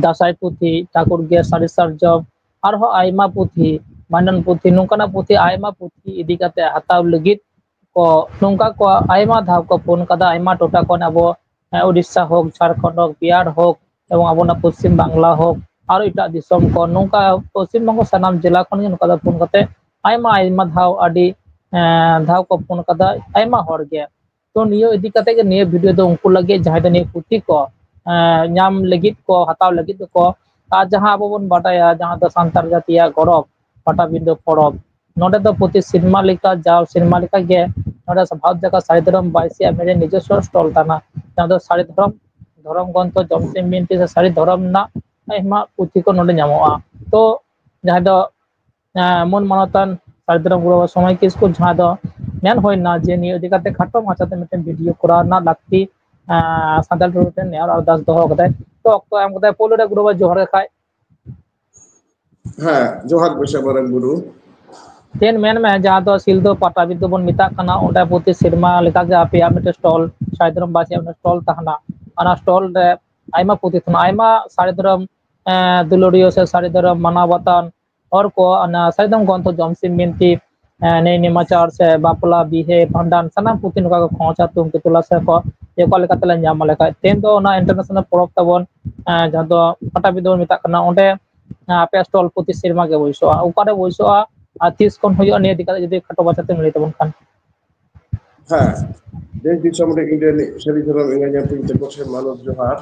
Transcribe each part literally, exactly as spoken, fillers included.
ᱫᱟᱸᱥᱟᱭ ᱯᱩᱛᱷᱤ, ᱴᱷᱟᱹᱠᱩᱨ ᱜᱮ ᱥᱟᱹᱨᱤ ᱥᱟᱨᱡᱚᱢ, ᱟᱨᱦᱚᱸ ᱟᱭᱢᱟ ᱯᱩᱛᱷᱤ, ᱵᱷᱟᱸᱰᱟᱱ ᱯᱩᱛᱷᱤ, ᱱᱚᱝᱠᱟᱱᱟᱜ ᱯᱩᱛᱷᱤ, ᱟᱭᱢᱟ ᱯᱩᱛᱷᱤ ᱤᱫᱤ ᱠᱟᱛᱮ ᱦᱟᱛᱟᱣ ᱞᱟᱹᱜᱤᱫ ᱠᱚ ᱱᱚᱝᱠᱟ ᱠᱚ ᱟᱭᱢᱟ ᱫᱷᱟᱣ ᱠᱚ ᱯᱷᱳᱱ ᱠᱟᱫᱟ, ᱟᱭᱢᱟ ᱴᱚᱴᱷᱟ ᱠᱷᱚᱱ, ᱟᱵᱚ ᱩᱲᱤᱥᱥᱟ ᱦᱳᱠ, ᱡᱷᱟᱲᱠᱷᱚᱸᱰ ᱦᱳᱠ, ᱵᱤᱦᱟᱨ ᱦᱳᱠ, ᱮᱵᱚᱝ ᱟᱵᱚᱱᱟᱜ ᱯᱚᱥᱪᱤᱢ ᱵᱟᱝᱞᱟ ᱦᱳᱠ, ᱟᱨᱚ ᱮᱴᱟᱜ ᱫᱤᱥᱚᱢ ᱠᱚ, ᱱᱚᱝᱠᱟ ᱯᱚᱥᱪᱤᱢ ᱵᱚᱝᱜᱚ ᱥᱟᱱᱟᱢ ᱡᱮᱞᱟ ᱠᱷᱚᱱ ᱜᱮ ᱱᱚᱝᱠᱟ ᱫᱚ ᱯᱷᱳᱱ ᱠᱟᱛᱮ ᱟᱭᱢᱟ ᱟᱭᱢᱟ ᱫᱷᱟᱣ, ᱟᱹᱰᱤ ᱫᱷᱟᱣ ᱠᱚ ᱯᱷᱳᱱ ᱠᱟᱫᱟ ᱟᱭᱢᱟ ᱦᱚᱲ ᱜᱮ᱾ ᱛᱚ ᱱᱤᱭᱟᱹ ᱤᱫᱤ ᱠᱟᱛᱮ ᱜᱮ ᱱᱤᱭᱟᱹ ᱵᱷᱤᱰᱤᱭᱳ ᱫᱚ ᱩᱱᱠᱩ ᱞᱟᱹᱜᱤᱫ, ᱡᱟᱦᱟᱸᱭ ᱫᱚ ᱱᱤᱭᱟᱹ ᱯᱩᱛᱷᱤ ᱠᱚ ᱧᱟᱢ ᱞᱟᱹᱜᱤᱫ ᱠᱚ, ᱦᱟᱛᱟᱣ ᱞᱟᱹᱜᱤᱫ ᱠᱚ᱾ ᱟᱨ ᱡᱟᱦᱟᱸ ᱟᱵᱚ ᱵᱚᱱ ᱵᱟᱰᱟᱭᱟ, ᱡᱟᱦᱟᱸ ᱫᱚ ᱥᱟᱱᱛᱟᱲ ᱡᱟᱹᱛᱤᱭᱟᱜ ᱜᱚᱨᱚᱵᱽ, ᱯᱟᱴᱟᱵᱤᱸᱫᱟᱹ ᱯᱚᱨᱚᱵᱽ, ᱱᱚᱰᱮ ᱫᱚ ᱯᱨᱚᱛᱤ ᱥᱮᱨᱢᱟ ᱞᱮᱠᱟ, ᱡᱟᱣ ᱥᱮᱨᱢᱟ ᱞᱮᱠᱟ ᱜᱮ ᱱᱚᱰᱮ ᱵᱷᱟᱨᱚᱛ ᱡᱟᱠᱟᱛ ᱥᱟᱹᱨᱤ ᱫᱷᱚᱨᱚᱢ ᱵᱟᱭᱥᱤ ᱟᱢᱮᱨᱤᱭᱟᱱ ᱱᱤᱡᱚᱥᱥᱚ ᱥᱴᱚᱞ ᱛᱟᱦᱮᱱᱟ, ᱡᱟᱦᱟᱸ ᱫᱚ ᱥᱟᱹᱨᱤ ᱫᱷᱚᱨᱚᱢ, ᱫᱷᱚᱨᱚᱢ ᱜᱨᱚᱱᱛᱷᱚ, ᱡᱚᱢᱥᱤᱢ ᱵᱤᱱᱛᱤ ᱥᱮ ᱥᱟᱹᱨᱤ ᱫᱷᱚᱨᱚᱢ ᱨᱮᱱᱟᱜ ᱟᱭᱢᱟ ᱯᱩᱛᱷᱤ ᱠᱚ ᱱᱚᱰᱮ ᱧᱟᱢᱚᱜᱼᱟ᱾ ᱛᱚ ᱡᱟᱦᱟᱸᱭ ᱫᱚ ᱢᱟᱹᱱ ᱢᱟᱱᱚᱛᱟᱱ ᱥᱟᱹᱨᱤ ᱫᱷᱚᱨᱚᱢ ᱜᱩᱨᱩ ᱵᱟᱵᱟ ᱥᱚᱢᱚᱭ ᱠᱤᱥᱠᱩ, ᱡᱟᱦᱟᱸ ᱫᱚ ᱢᱮᱱ ᱦᱩᱭ ᱞᱮᱱᱟ ᱡᱮ ᱱᱤᱭᱟᱹ ᱤᱫᱤ ᱠᱟᱛᱮ ᱠᱷᱟᱴᱚ ᱢᱟᱪᱷᱟᱛᱮ ᱢᱤᱫᱴᱮᱱ ᱵᱷᱤᱰᱤᱭᱳ ᱠᱚᱨᱟᱣ ᱨᱮᱱᱟᱜ ᱞᱟᱹᱠᱛᱤ, ᱥᱟᱱᱛᱟᱲ ᱴᱚᱴᱷᱟ ᱴᱷᱮᱱ ᱱᱮᱦᱚᱨ ᱟᱨᱫᱟᱥ ᱫᱚᱦᱚ ᱠᱟᱫᱟᱭ᱾ ᱛᱚ ᱚᱠᱛᱚ ᱮᱢ ᱠᱟᱛᱮ ᱯᱳᱭᱞᱳ ᱨᱮ ᱜᱩᱨᱩ ᱵᱟᱵᱟ ᱡᱚᱦᱟᱨ ᱞᱮᱠᱷᱟᱡ᱾ ᱦᱮᱸ, ᱡᱚᱦᱟᱨ ᱜᱮ ᱥᱮ ᱢᱟᱨᱟᱝ ᱵᱩᱨᱩ᱾ ᱛᱮᱱ ᱢᱮᱱ ᱢᱮ, ᱡᱟᱦᱟᱸ ᱫᱚ ᱥᱤᱞᱫᱟᱹ ᱯᱟᱴᱟᱵᱤᱸᱫᱟᱹ ᱵᱚᱱ ᱢᱮᱛᱟᱜ ᱠᱟᱱᱟ, ᱚᱸᱰᱮ ᱯᱨᱚᱛᱤ ᱥᱮᱨᱢᱟ ᱞᱮᱠᱟᱜᱮ ᱟᱯᱮᱭᱟᱜ ᱢᱤᱫᱴᱮᱱ ᱥᱴᱚᱞ, ᱥᱟᱹᱨᱤ ᱫᱷᱚᱨᱚᱢ ᱵᱟᱭᱥᱤ ᱟᱢᱮᱨᱤᱭᱟᱱ ᱥᱴᱚᱞ ᱛᱟᱦᱮᱱᱟ᱾ ᱚᱱᱟ ᱥᱴᱚᱞ ᱨᱮ ᱟᱭᱢᱟ ᱯᱩᱛᱷᱤ ᱛᱟᱦᱮᱱᱟ, ᱟᱭᱢᱟ ᱥᱟᱹᱨᱤ ᱫᱷᱚᱨᱚᱢ ᱫᱩᱞᱟᱹᱲᱤᱭᱟᱹ ᱥᱮ ᱥᱟᱹᱨᱤ ᱫᱷᱚᱨᱚᱢ ᱢᱟᱱᱟᱣ ᱵᱟᱛᱟᱣ ᱦᱚᱲ ᱠᱚ ᱚᱱᱟ ᱥᱟᱹᱨᱤ ᱫᱷᱚᱨᱚᱢ ᱜᱨᱚᱱᱛᱷᱚ ᱡᱚᱢᱥᱤᱢ ᱵᱤᱱᱛᱤ, ᱱᱮᱭ ᱱᱮᱢᱟᱪᱟᱨ ᱥᱮ ᱵᱟᱯᱞᱟ, ᱵᱤᱦᱟᱹ, ᱵᱷᱟᱸᱰᱟᱱ, ᱥᱟᱱᱟᱢ ᱯᱩᱛᱷᱤ ᱱᱚᱝᱠᱟ ᱠᱚ ᱠᱷᱚᱡᱟ, ᱛᱩᱝᱠᱤ ᱛᱚᱞᱟᱥ ᱨᱮᱠᱚ ᱚᱠᱟ ᱞᱮᱠᱟᱛᱮᱞᱮ ᱧᱟᱢᱟ ᱞᱮᱠᱷᱟᱡ᱾ ᱛᱮᱦᱮᱧ ᱫᱚ ᱚᱱᱟ ᱤᱱᱴᱟᱨᱱᱮᱥᱱᱟᱞ ᱯᱚᱨᱚᱵᱽ ᱛᱟᱵᱚᱱ, ᱡᱟᱦᱟᱸ ᱫᱚ ᱯᱟᱴᱟᱵᱤᱸᱫᱟᱹ ᱵᱚᱱ ᱢᱮᱛᱟᱜ ᱠᱟᱱᱟ, ᱚᱸᱰᱮ ᱟᱯᱮᱭᱟᱜ ᱥᱴᱚᱞ ᱯᱨᱚᱛᱤ ᱥᱮᱨᱢᱟ ᱜᱮ ᱵᱟᱹᱭᱥᱟᱹᱜᱼᱟ᱾ ᱚᱠᱟᱨᱮ ᱵᱟᱹᱭᱥᱟᱹᱜᱼᱟ ᱟᱨ ᱛᱤᱥ ᱠᱷᱚᱱ ᱦᱩᱭᱩᱜᱼᱟ, ᱱᱤᱭᱟᱹ ᱤᱫᱤ ᱠᱟᱛᱮ ᱡᱩᱫᱤ ᱠᱷᱟᱴᱚ ᱢᱟᱪᱷᱟᱛᱮᱢ ᱞᱟᱹᱭ ᱛᱟᱵᱚᱱ ᱠᱷᱟᱱ᱾ ᱦᱮᱸ, ᱫᱮᱥ ᱫᱤᱥᱚᱢ ᱨᱮ ᱤᱧ ᱨᱮᱱ ᱥᱟᱹᱨᱤ ᱫᱷᱚᱨᱚᱢ ᱮᱸᱜᱟ ᱧᱟᱛᱤᱧ ᱛᱟᱠᱚ ᱥᱮ ᱢᱟᱱᱚᱛ ᱡᱚᱦᱟᱨ᱾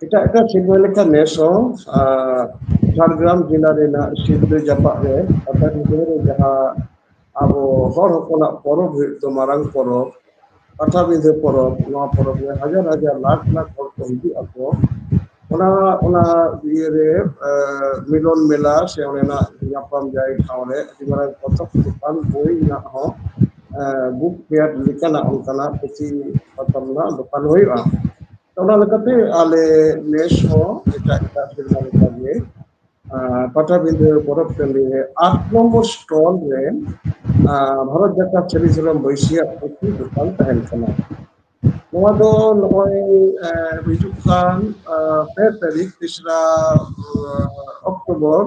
ᱮᱴᱟᱜ ᱮᱴᱟᱜ ᱥᱮᱨᱢᱟ ᱞᱮᱠᱟ ᱱᱮᱥ ᱦᱚᱸ, ᱟᱨ, ᱡᱷᱟᱲᱜᱨᱟᱢ ᱡᱮᱞᱟ ᱨᱮᱱᱟᱜ ᱥᱤᱞᱫᱟᱹ ᱡᱟᱯᱟᱜ ᱨᱮ ᱯᱟᱴᱟᱵᱤᱸᱫᱷᱟᱹ ᱨᱮ ᱡᱟᱦᱟᱸ ᱟᱵᱚ ᱦᱚᱲ ᱦᱚᱯᱚᱱᱟᱜ ᱯᱚᱨᱚᱵᱽ ᱦᱩᱭᱩᱜ ᱫᱚ, ᱢᱟᱨᱟᱝ ᱯᱚᱨᱚᱵᱽ, ᱯᱟᱴᱟᱵᱤᱸᱫᱷᱟᱹ ᱯᱚᱨᱚᱵᱽ, ᱱᱚᱣᱟ ᱯᱚᱨᱚᱵᱽ ᱨᱮ ᱦᱟᱡᱟᱨ ᱦᱟᱡᱟᱨ ᱞᱟᱠᱷ ᱞᱟᱠᱷ ᱦᱚᱲ ᱠᱚ ᱦᱤᱡᱩᱜ ᱟᱠᱚ᱾ ᱚᱱᱟ, ᱚᱱᱟ ᱤᱭᱟᱹᱨᱮ, ᱮ, ᱢᱤᱞᱚᱱ ᱢᱮᱞᱟ ᱥᱮ ᱚᱸᱰᱮᱱᱟᱜ ᱧᱟᱯᱟᱢ ᱡᱟᱭᱜᱟ ᱴᱷᱟᱶ ᱨᱮ ᱟᱹᱰᱤ ᱢᱟᱨᱟᱝ ᱯᱚᱛᱚᱵ ᱫᱚᱠᱟᱱ, ᱵᱳᱭ ᱨᱮᱱᱟᱜ ᱦᱚᱸ, ᱮ, ᱵᱩᱠ ᱯᱷᱮᱭᱟᱨ ᱞᱮᱠᱟᱱᱟᱜ ᱚᱱᱠᱟᱱᱟᱜ ᱯᱩᱛᱷᱤ ᱯᱚᱛᱚᱵ ᱨᱮᱱᱟᱜ ᱫᱚᱠᱟᱱ ᱦᱩᱭᱩᱜᱼᱟ᱾ ᱚᱱᱟ ᱞᱮᱠᱟᱛᱮ ᱟᱞᱮ ᱱᱮᱥ ᱦᱚᱸ ᱮᱴᱟᱜ ᱮᱴᱟᱜ ᱥᱮᱨᱢᱟ ᱞᱮᱠᱟᱜᱮ, ᱮ, ᱯᱟᱴᱟᱵᱤᱸᱫᱷᱟᱹ ᱯᱚᱨᱚᱵᱽ ᱴᱟᱺᱰᱤ ᱨᱮ ᱟᱴ ᱱᱚᱢᱵᱚᱨ ᱥᱴᱚᱞ ᱨᱮ, ᱮ, ᱵᱷᱟᱨᱚᱛ ᱡᱟᱠᱟᱛ ᱥᱟᱹᱨᱤ ᱥᱟᱨᱡᱚᱢ ᱵᱟᱹᱭᱥᱤᱭᱟᱜ ᱯᱩᱛᱷᱤ ᱫᱚᱠᱟᱱ ᱛᱟᱦᱮᱱ ᱠᱟᱱᱟ᱾ ᱱᱚᱣᱟ ᱫᱚ ᱱᱚᱜᱼᱚᱭ, ᱮ, ᱦᱤᱡᱩᱜ ᱠᱟᱱ, ᱮ, ᱯᱮ ᱛᱟᱹᱨᱤᱠᱷ, ᱛᱮᱥᱨᱟ, ᱮ, ᱚᱠᱴᱳᱵᱚᱨ,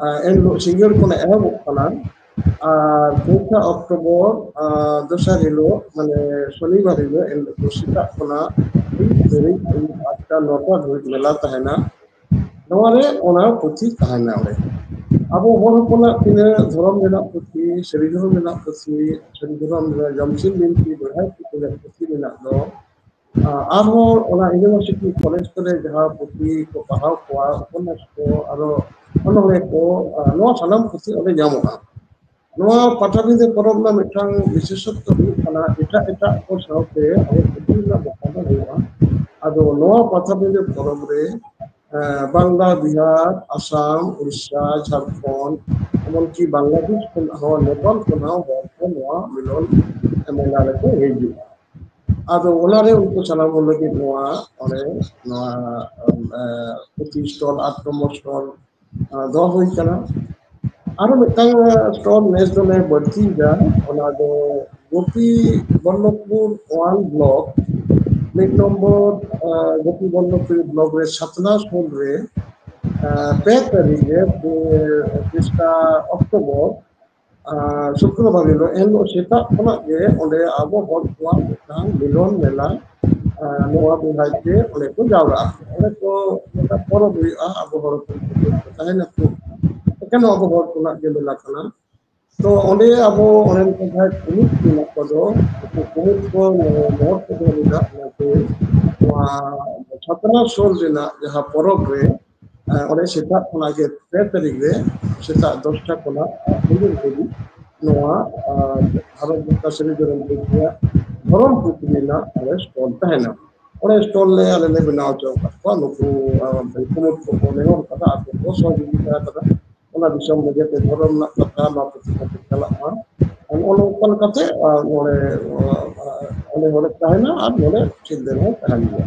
ᱮ, ᱮᱱ ᱦᱤᱞᱳᱜ ᱥᱤᱸᱜᱟᱹᱲ ᱠᱷᱚᱱ ᱮᱦᱚᱵᱚᱜ ᱠᱟᱱᱟ᱾ ᱟᱨ ᱪᱳᱣᱛᱷᱟ ᱚᱠᱴᱳᱵᱚᱨ, ᱮ, ᱫᱚᱥᱟᱨ ᱦᱤᱞᱳᱜ, ᱢᱟᱱᱮ ᱥᱚᱱᱤᱵᱟᱨ ᱦᱤᱞᱳᱜ, ᱮᱱ ᱦᱤᱞᱳᱜ ᱫᱚ ᱥᱮᱛᱟᱜ ᱠᱷᱚᱱᱟᱜ ᱟᱹᱭᱩᱵ ᱫᱷᱟᱹᱨᱤᱡ, ᱟᱹᱭᱩᱵ ᱟᱴᱴᱟ ᱱᱚᱴᱟ ᱫᱷᱟᱹᱵᱤᱡ ᱢᱮᱞᱟ ᱛᱟᱦᱮᱱᱟ᱾ ᱱᱚᱣᱟ ᱨᱮ ᱚᱱᱟ ᱯᱩᱛᱷᱤ ᱛᱟᱦᱮᱱᱟ ᱚᱸᱰᱮ᱾ ᱟᱵᱚ ᱦᱚᱲ ᱦᱚᱯᱚᱱᱟᱜ ᱛᱤᱱᱟᱹᱜ ᱫᱷᱚᱨᱚᱢ ᱨᱮᱱᱟᱜ ᱯᱩᱛᱷᱤ, ᱥᱟᱹᱨᱤ ᱫᱷᱚᱨᱚᱢ ᱨᱮᱱᱟᱜ ᱯᱩᱛᱷᱤ, ᱥᱟᱹᱨᱤ ᱫᱷᱚᱨᱚᱢ ᱨᱮᱱᱟᱜ ᱡᱚᱢᱥᱤᱢ ᱵᱤᱱᱛᱤ, ᱵᱮᱲᱦᱟᱭ ᱯᱩᱛᱷᱤ ᱨᱮᱱᱟᱜ ᱯᱩᱛᱷᱤ ᱢᱮᱱᱟᱜ ᱫᱚ, ᱟ, ᱟᱨᱦᱚᱸ ᱚᱱᱟ university, college ᱠᱚᱨᱮ ᱡᱟᱦᱟᱸ ᱯᱩᱛᱷᱤ ᱠᱚ ᱯᱟᱲᱦᱟᱣ ᱠᱚᱣᱟ, ᱩᱯᱚᱱᱱᱟᱥ ᱠᱚ, ᱟᱨᱚ ᱚᱱᱚᱬᱦᱮ ᱠᱚ, ᱟ, ᱱᱚᱣᱟ ᱥᱟᱱᱟᱢ ᱯᱩᱛᱷᱤ ᱚᱸᱰᱮ ᱧᱟᱢᱚᱜᱼᱟ᱾ ᱱᱚᱣᱟ ᱯᱟᱴᱟᱵᱤᱸᱫᱷᱟᱹ ᱯᱚᱨᱚᱵᱽ ᱨᱮᱱᱟᱜ ᱢᱤᱫᱴᱟᱝ ᱵᱤᱥᱮᱥᱚᱛᱛᱚ ᱦᱩᱭᱩᱜ ᱠᱟᱱᱟ, ᱮᱴᱟᱜ ᱮᱴᱟᱜ ᱠᱚ ᱥᱟᱶᱛᱮ ᱟᱵᱚ ᱯᱩᱛᱷᱤ ᱨᱮᱱᱟᱜ ᱵᱟᱯᱞᱟ ᱫᱚ ᱦᱩᱭᱩᱜᱼᱟ᱾ ᱟᱫᱚ ᱱᱚᱣᱟ ᱯᱟᱴᱟᱵᱤᱸᱫᱷᱟᱹ ᱯᱚᱨᱚᱵᱽ ᱨᱮ, ᱮ, ᱵᱟᱝᱞᱟ, ᱵᱤᱦᱟᱨ, ᱟᱥᱟᱢ, ᱩᱲᱤᱥᱥᱟ, ᱡᱷᱟᱲᱠᱷᱚᱸᱰ, ᱮᱢᱚᱱᱠᱤ ᱵᱟᱝᱞᱟᱫᱮᱥ ᱠᱷᱚᱱ ᱦᱚᱸ, ᱱᱮᱯᱟᱞ ᱠᱷᱚᱱ ᱦᱚᱸ ᱦᱚᱲ ᱠᱚ ᱱᱚᱣᱟ ᱢᱤᱞᱚᱱ ᱢᱮᱞᱟ ᱨᱮᱠᱚ ᱦᱤᱡᱩᱜᱼᱟ᱾ ᱟᱫᱚ ᱚᱱᱟᱨᱮ ᱩᱱᱠᱩ ᱥᱟᱱᱟᱢ ᱦᱚᱲ ᱞᱟᱹᱜᱤᱫ ᱱᱚᱣᱟ, ᱚᱸᱰᱮ ᱱᱚᱣᱟ, ᱮ, ᱯᱩᱛᱷᱤ stall, ᱟᱴ ᱱᱚᱢᱵᱚᱨ stall, ᱮ, ᱫᱚᱦᱚ ᱦᱩᱭ ᱠᱟᱱᱟ᱾ ᱟᱨᱚ ᱢᱤᱫᱴᱟᱝ, ᱮ, stall ᱱᱮᱥ ᱫᱚᱞᱮ ᱵᱟᱹᱲᱛᱤᱭᱮᱫᱟ, ᱚᱱᱟ ᱫᱚ ᱜᱳᱯᱤ ᱵᱚᱞᱞᱚᱵᱷᱯᱩᱨ one block, ᱢᱤᱫ ᱱᱚᱢᱵᱚᱨ, ᱮ, ᱜᱳᱯᱤ ᱵᱚᱞᱞᱚᱵᱷᱯᱩᱨ block ᱨᱮ ᱥᱟᱛᱱᱟ ᱥᱩᱨ ᱨᱮ, ᱮ, ᱯᱮ ᱛᱟᱹᱨᱤᱠᱷ ᱨᱮ, ᱮ, ᱛᱮᱥᱨᱟ ᱚᱠᱴᱳᱵᱚᱨ, ᱟᱨ ᱥᱩᱠᱨᱚᱵᱟᱨ ᱦᱤᱞᱳᱜ, ᱮᱱ ᱦᱤᱞᱳᱜ ᱥᱮᱛᱟᱜ ᱠᱷᱚᱱᱟᱜ ᱜᱮ ᱚᱸᱰᱮ ᱟᱵᱚ ᱦᱚᱲ ᱠᱚᱣᱟᱜ ᱢᱤᱫᱴᱟᱝ ᱢᱤᱞᱚᱱ ᱢᱮᱞᱟ, ᱟᱨ ᱱᱚᱣᱟ ᱵᱚᱸᱜᱟᱭ ᱛᱮ ᱚᱸᱰᱮ ᱠᱚ ᱡᱟᱣᱨᱟᱜᱼᱟ᱾ ᱚᱸᱰᱮ ᱠᱚ ᱢᱤᱫᱴᱟᱝ ᱯᱚᱨᱚᱵᱽ ᱦᱩᱭᱩᱜᱼᱟ, ᱟᱵᱚ ᱦᱚᱲ ᱦᱚᱯᱚᱱ ᱠᱚ ᱛᱟᱦᱮᱱᱟᱠᱚ, ᱮᱠᱮᱱ ᱟᱵᱚ ᱦᱚᱲ ᱠᱚᱣᱟᱜ ᱜᱮ ᱢᱮᱞᱟ ᱠᱟᱱᱟ᱾ ᱛᱚ ᱚᱸᱰᱮ ᱟᱵᱚ ᱚᱸᱰᱮᱱ ᱠᱚ ᱡᱟᱦᱟᱸᱭ ᱠᱩᱢᱩᱴ ᱢᱮᱱᱟᱜ ᱠᱚᱫᱚ, ᱩᱱᱠᱩ ᱠᱩᱢᱩᱴ ᱠᱚ ᱱᱚᱣᱟ ᱢᱚᱦᱚᱛ ᱠᱚᱫᱚ ᱢᱮᱱᱟᱜ ᱚᱱᱟᱛᱮ ᱱᱚᱣᱟ ᱪᱷᱟᱛᱱᱟ ᱥᱳᱞ ᱨᱮᱱᱟᱜ ᱡᱟᱦᱟᱸ ᱯᱚᱨᱚᱵᱽ ᱨᱮ, ᱮ, ᱚᱸᱰᱮ ᱥᱮᱛᱟᱜ ᱠᱷᱚᱱᱟᱜ ᱜᱮ ᱯᱮ ᱛᱟᱹᱨᱤᱠᱷ ᱨᱮ ᱥᱮᱛᱟᱜ ᱫᱚᱥᱴᱟ ᱠᱷᱚᱱᱟᱜ ᱟᱨ ᱛᱤᱱᱟᱹᱜ ᱫᱷᱟᱹᱵᱤᱡ ᱱᱚᱣᱟ, ᱟ, ᱵᱷᱟᱨᱚᱛ ᱵᱚᱨᱥᱟ ᱥᱨᱤ ᱫᱷᱚᱨᱚᱢ ᱯᱩᱛᱷᱤᱭᱟᱜ ᱫᱷᱚᱨᱚᱢ ᱯᱩᱛᱷᱤ ᱨᱮᱱᱟᱜ ᱟᱞᱮ stall ᱛᱟᱦᱮᱱᱟ᱾ ᱚᱸᱰᱮ stall ᱞᱮ ᱟᱞᱮ ᱞᱮ ᱵᱮᱱᱟᱣ ᱦᱚᱪᱚ ᱟᱠᱟᱫ ᱠᱚᱣᱟ᱾ ᱱᱩᱠᱩ, ᱟ, ᱠᱩᱢᱩᱴ ᱠᱚᱠᱚ ᱱᱮᱦᱚᱨ ᱠᱟᱫᱟ, ᱟᱠᱚ ᱠᱚ ᱥᱚᱦᱚᱡᱳᱜᱤᱛᱟ ᱟᱠᱟᱫᱟ᱾ ᱚᱱᱟ ᱫᱤᱥᱚᱢ ᱞᱟᱹᱜᱤᱫ ᱛᱮ ᱫᱷᱚᱨᱚᱢ ᱨᱮᱱᱟᱜ ᱠᱟᱛᱷᱟ, ᱱᱚᱣᱟ ᱯᱩᱛᱷᱤ ᱠᱟᱛᱮ ᱪᱟᱞᱟᱜ ᱢᱟ᱾ ᱟᱨ ᱱᱚᱜᱼᱚ ᱱᱚᱝᱠᱟ ᱞᱮᱠᱟᱛᱮ, ᱟᱨ ᱱᱚᱰᱮ, ᱟᱨ ᱱᱚᱰᱮ ᱦᱚᱲᱮ ᱛᱟᱦᱮᱱᱟ ᱟᱨ ᱱᱚᱰᱮ ᱪᱤᱱᱛᱟᱹ ᱨᱮᱦᱚᱸ ᱛᱟᱦᱮᱱ ᱜᱮᱭᱟ᱾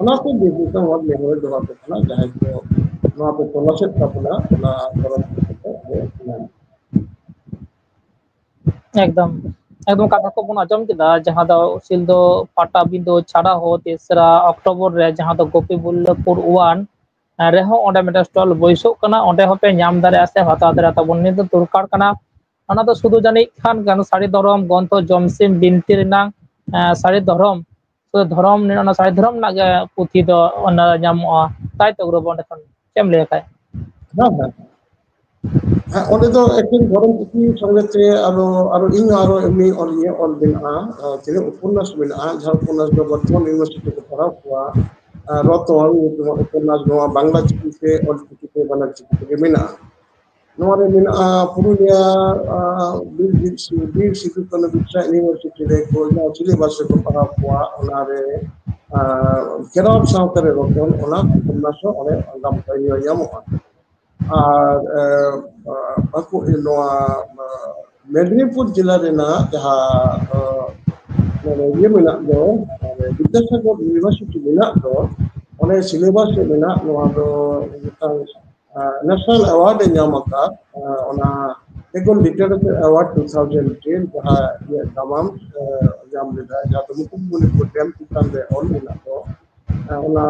ᱚᱱᱟᱛᱮ ᱵᱤᱨ ᱫᱤᱥᱚᱢ ᱦᱚᱲ ᱱᱮᱦᱚᱨ ᱫᱚᱦᱚ ᱟᱠᱚ ᱠᱟᱱᱟ, ᱡᱟᱦᱟᱸᱭ ᱠᱚ ᱱᱚᱣᱟ ᱠᱚ ᱛᱚᱞᱟᱥᱮᱫ ᱛᱟᱵᱚᱱᱟ, ᱚᱱᱟ ᱫᱷᱚᱨᱚᱢ ᱠᱚ ᱠᱟᱛᱮ ᱧᱟᱢ᱾ ᱮᱠᱫᱚᱢ᱾ ᱮᱠᱫᱚᱢ ᱠᱟᱛᱷᱟ ᱠᱚᱵᱚᱱ ᱟᱸᱡᱚᱢ ᱠᱮᱫᱟ, ᱡᱟᱦᱟᱸ ᱫᱚ ᱥᱤᱞᱫᱟᱹ ᱯᱟᱴᱟᱵᱤᱸᱫᱟᱹ ᱪᱷᱟᱲᱟ ᱦᱚᱸ ᱛᱮᱥᱨᱟ ᱚᱠᱴᱳᱵᱚᱨ ᱨᱮ ᱡᱟᱦᱟᱸ ᱫᱚ ᱜᱳᱯᱤᱵᱚᱞᱞᱚᱵᱷᱯᱩᱨ ᱚᱣᱟᱱ ᱨᱮᱦᱚᱸ ᱚᱸᱰᱮ ᱢᱤᱫᱴᱟᱝ ᱥᱴᱚᱞ ᱵᱟᱹᱭᱥᱟᱹᱜ ᱠᱟᱱᱟ, ᱚᱸᱰᱮ ᱦᱚᱸᱯᱮ ᱧᱟᱢ ᱫᱟᱲᱮᱭᱟᱜᱼᱟ ᱥᱮ ᱦᱟᱛᱟᱣ ᱫᱟᱲᱮᱭᱟᱜᱼᱟ ᱛᱟᱵᱚᱱ᱾ ᱱᱤᱭᱟᱹ ᱫᱚ ᱫᱚᱨᱠᱟᱨ ᱠᱟᱱᱟ᱾ ᱚᱱᱟ ᱫᱚ ᱥᱩᱫᱷᱩ ᱡᱟᱹᱱᱤᱡ ᱠᱷᱟᱱ ᱜᱟᱱ ᱥᱟᱹᱨᱤ ᱫᱷᱚᱨᱚᱢ ᱜᱨᱚᱱᱛᱷᱚ ᱡᱚᱢᱥᱤᱢ ᱵᱤᱱᱛᱤ ᱨᱮᱱᱟᱜ, ᱮᱸ, ᱥᱟᱹᱨᱤ ᱫᱷᱚᱨᱚᱢ, ᱥᱩᱫᱷᱩ ᱫᱷᱚᱨᱚᱢ, ᱚᱱᱟ ᱥᱟᱹᱨᱤ ᱫᱷᱚᱨᱚᱢ ᱨᱮᱱᱟᱜ ᱜᱮ ᱯᱩᱛᱷᱤ ᱫᱚ ᱚᱱᱟ ᱧᱟᱢᱚᱜᱼᱟ, ᱛᱟᱭ ᱛᱚ ᱜᱩᱨᱩ ᱵᱟᱵᱟ? ᱚᱸᱰᱮ ᱠᱷᱚᱱ ᱪᱮᱫ ᱮᱢ ᱞᱟᱹᱭᱟ ᱠᱷᱟᱡ? ᱦᱮᱸ, ᱦᱮᱸ᱾ ᱦᱮᱸ, ᱚᱸᱰᱮ ᱫᱚ ᱮᱠᱮᱱ ᱫᱷᱚᱨᱚᱢ ᱯᱩᱛᱷᱤ ᱥᱚᱸᱜᱮ ᱛᱮ ᱟᱨᱚ, ᱟᱨᱚ ᱤᱧ ᱦᱚᱸ ᱟᱨᱚ ᱮᱢᱱᱤ ᱚᱞ, ᱤᱧᱟᱹᱜ ᱚᱞ ᱢᱮᱱᱟᱜᱼᱟ, ᱟᱨ ᱛᱤᱱᱟᱹᱜ ᱩᱯᱚᱱᱱᱟᱥ ᱢᱮᱱᱟᱜᱼᱟ, ᱡᱟᱦᱟᱸ ᱩᱯᱚᱱᱱᱟᱥ ᱫᱚ ᱵᱚᱨᱛᱚᱢᱟᱱ ᱤᱭᱩᱱᱤᱵᱷᱟᱨᱥᱤᱴᱤ ᱠᱚ ᱯᱟᱲᱦᱟᱣ ᱠᱚᱣᱟ, ᱟᱨ ᱨᱚᱛᱚᱱ ᱧᱩᱛᱩᱢᱟᱜ ᱩᱯᱚᱱᱱᱟᱥ ᱱᱚᱣᱟ ᱵᱟᱝᱞᱟ ᱪᱤᱠᱤ ᱛᱮ, ᱚᱞ ᱪᱤᱠᱤ ᱛᱮ, ᱵᱟᱱᱟᱨ ᱪᱤᱠᱤ ᱛᱮᱜᱮ ᱢᱮᱱᱟᱜᱼᱟ᱾ ᱱᱚᱣᱟ ᱨᱮ ᱢᱮᱱᱟᱜᱼᱟ ᱯᱩᱨᱩᱞᱤᱭᱟ, ᱟᱨ, ᱵᱤᱨ, ᱵᱤᱨ, ᱵᱤᱨ ᱥᱤᱫᱩ ᱠᱟᱹᱱᱦᱩ ᱵᱤᱨᱥᱟ ᱤᱭᱩᱱᱤᱵᱷᱟᱨᱥᱤᱴᱤ ᱨᱮ ᱠᱚ ᱡᱟᱦᱟᱸ syllabus ᱨᱮᱠᱚ ᱯᱟᱲᱦᱟᱣ ᱠᱚᱣᱟ, ᱚᱱᱟ ᱨᱮ, ᱟᱨ, ᱠᱷᱮᱨᱣᱟᱲ ᱥᱟᱶᱛᱟ ᱨᱮ ᱨᱚᱛᱚᱱ, ᱚᱱᱟ ᱩᱯᱚᱱᱱᱟᱥ ᱦᱚᱸ ᱚᱸᱰᱮ ᱟᱜᱟᱢ ᱠᱟᱹᱦᱱᱤ ᱦᱚᱸ ᱧᱟᱢᱚᱜᱼᱟ᱾ ᱟᱨ, ᱮ, ᱮ, ᱵᱟᱸᱠᱩ-, ᱱᱚᱣᱟ, ᱮ, ᱢᱮᱫᱽᱱᱤᱯᱩᱨ ᱡᱮᱞᱟ ᱨᱮᱱᱟᱜ ᱡᱟᱦᱟᱸ, ᱮ, ᱱᱚᱰᱮ ᱤᱭᱟᱹ ᱢᱮᱱᱟᱜ ᱫᱚ, ᱵᱤᱫᱽᱫᱟᱥᱟᱜᱚᱨ ᱤᱭᱩᱱᱤᱵᱷᱟᱨᱥᱤᱴᱤ ᱢᱮᱱᱟᱜ ᱫᱚ, ᱚᱸᱰᱮ syllabus ᱨᱮ ᱢᱮᱱᱟᱜ, ᱱᱚᱣᱟ ᱫᱚ ᱢᱤᱫᱴᱟᱝ, ᱮ, national award ᱮ ᱧᱟᱢ ᱟᱠᱟᱫ, ᱮ, ᱚᱱᱟ Bengal Literature Award two thousand ten, ᱡᱟᱦᱟᱸ ᱤᱭᱟᱹ ᱫᱟᱢᱟᱢ, ᱮ, ᱧᱟᱢ ᱞᱮᱫᱟ, ᱡᱟᱦᱟᱸ ᱫᱚ ᱢᱩᱠᱩᱴᱢᱚᱱᱤᱯᱩᱨ ᱰᱮᱢ ᱪᱮᱛᱟᱱ ᱨᱮ ᱚᱞ ᱢᱮᱱᱟᱜ ᱫᱚ, ᱮ, ᱚᱱᱟ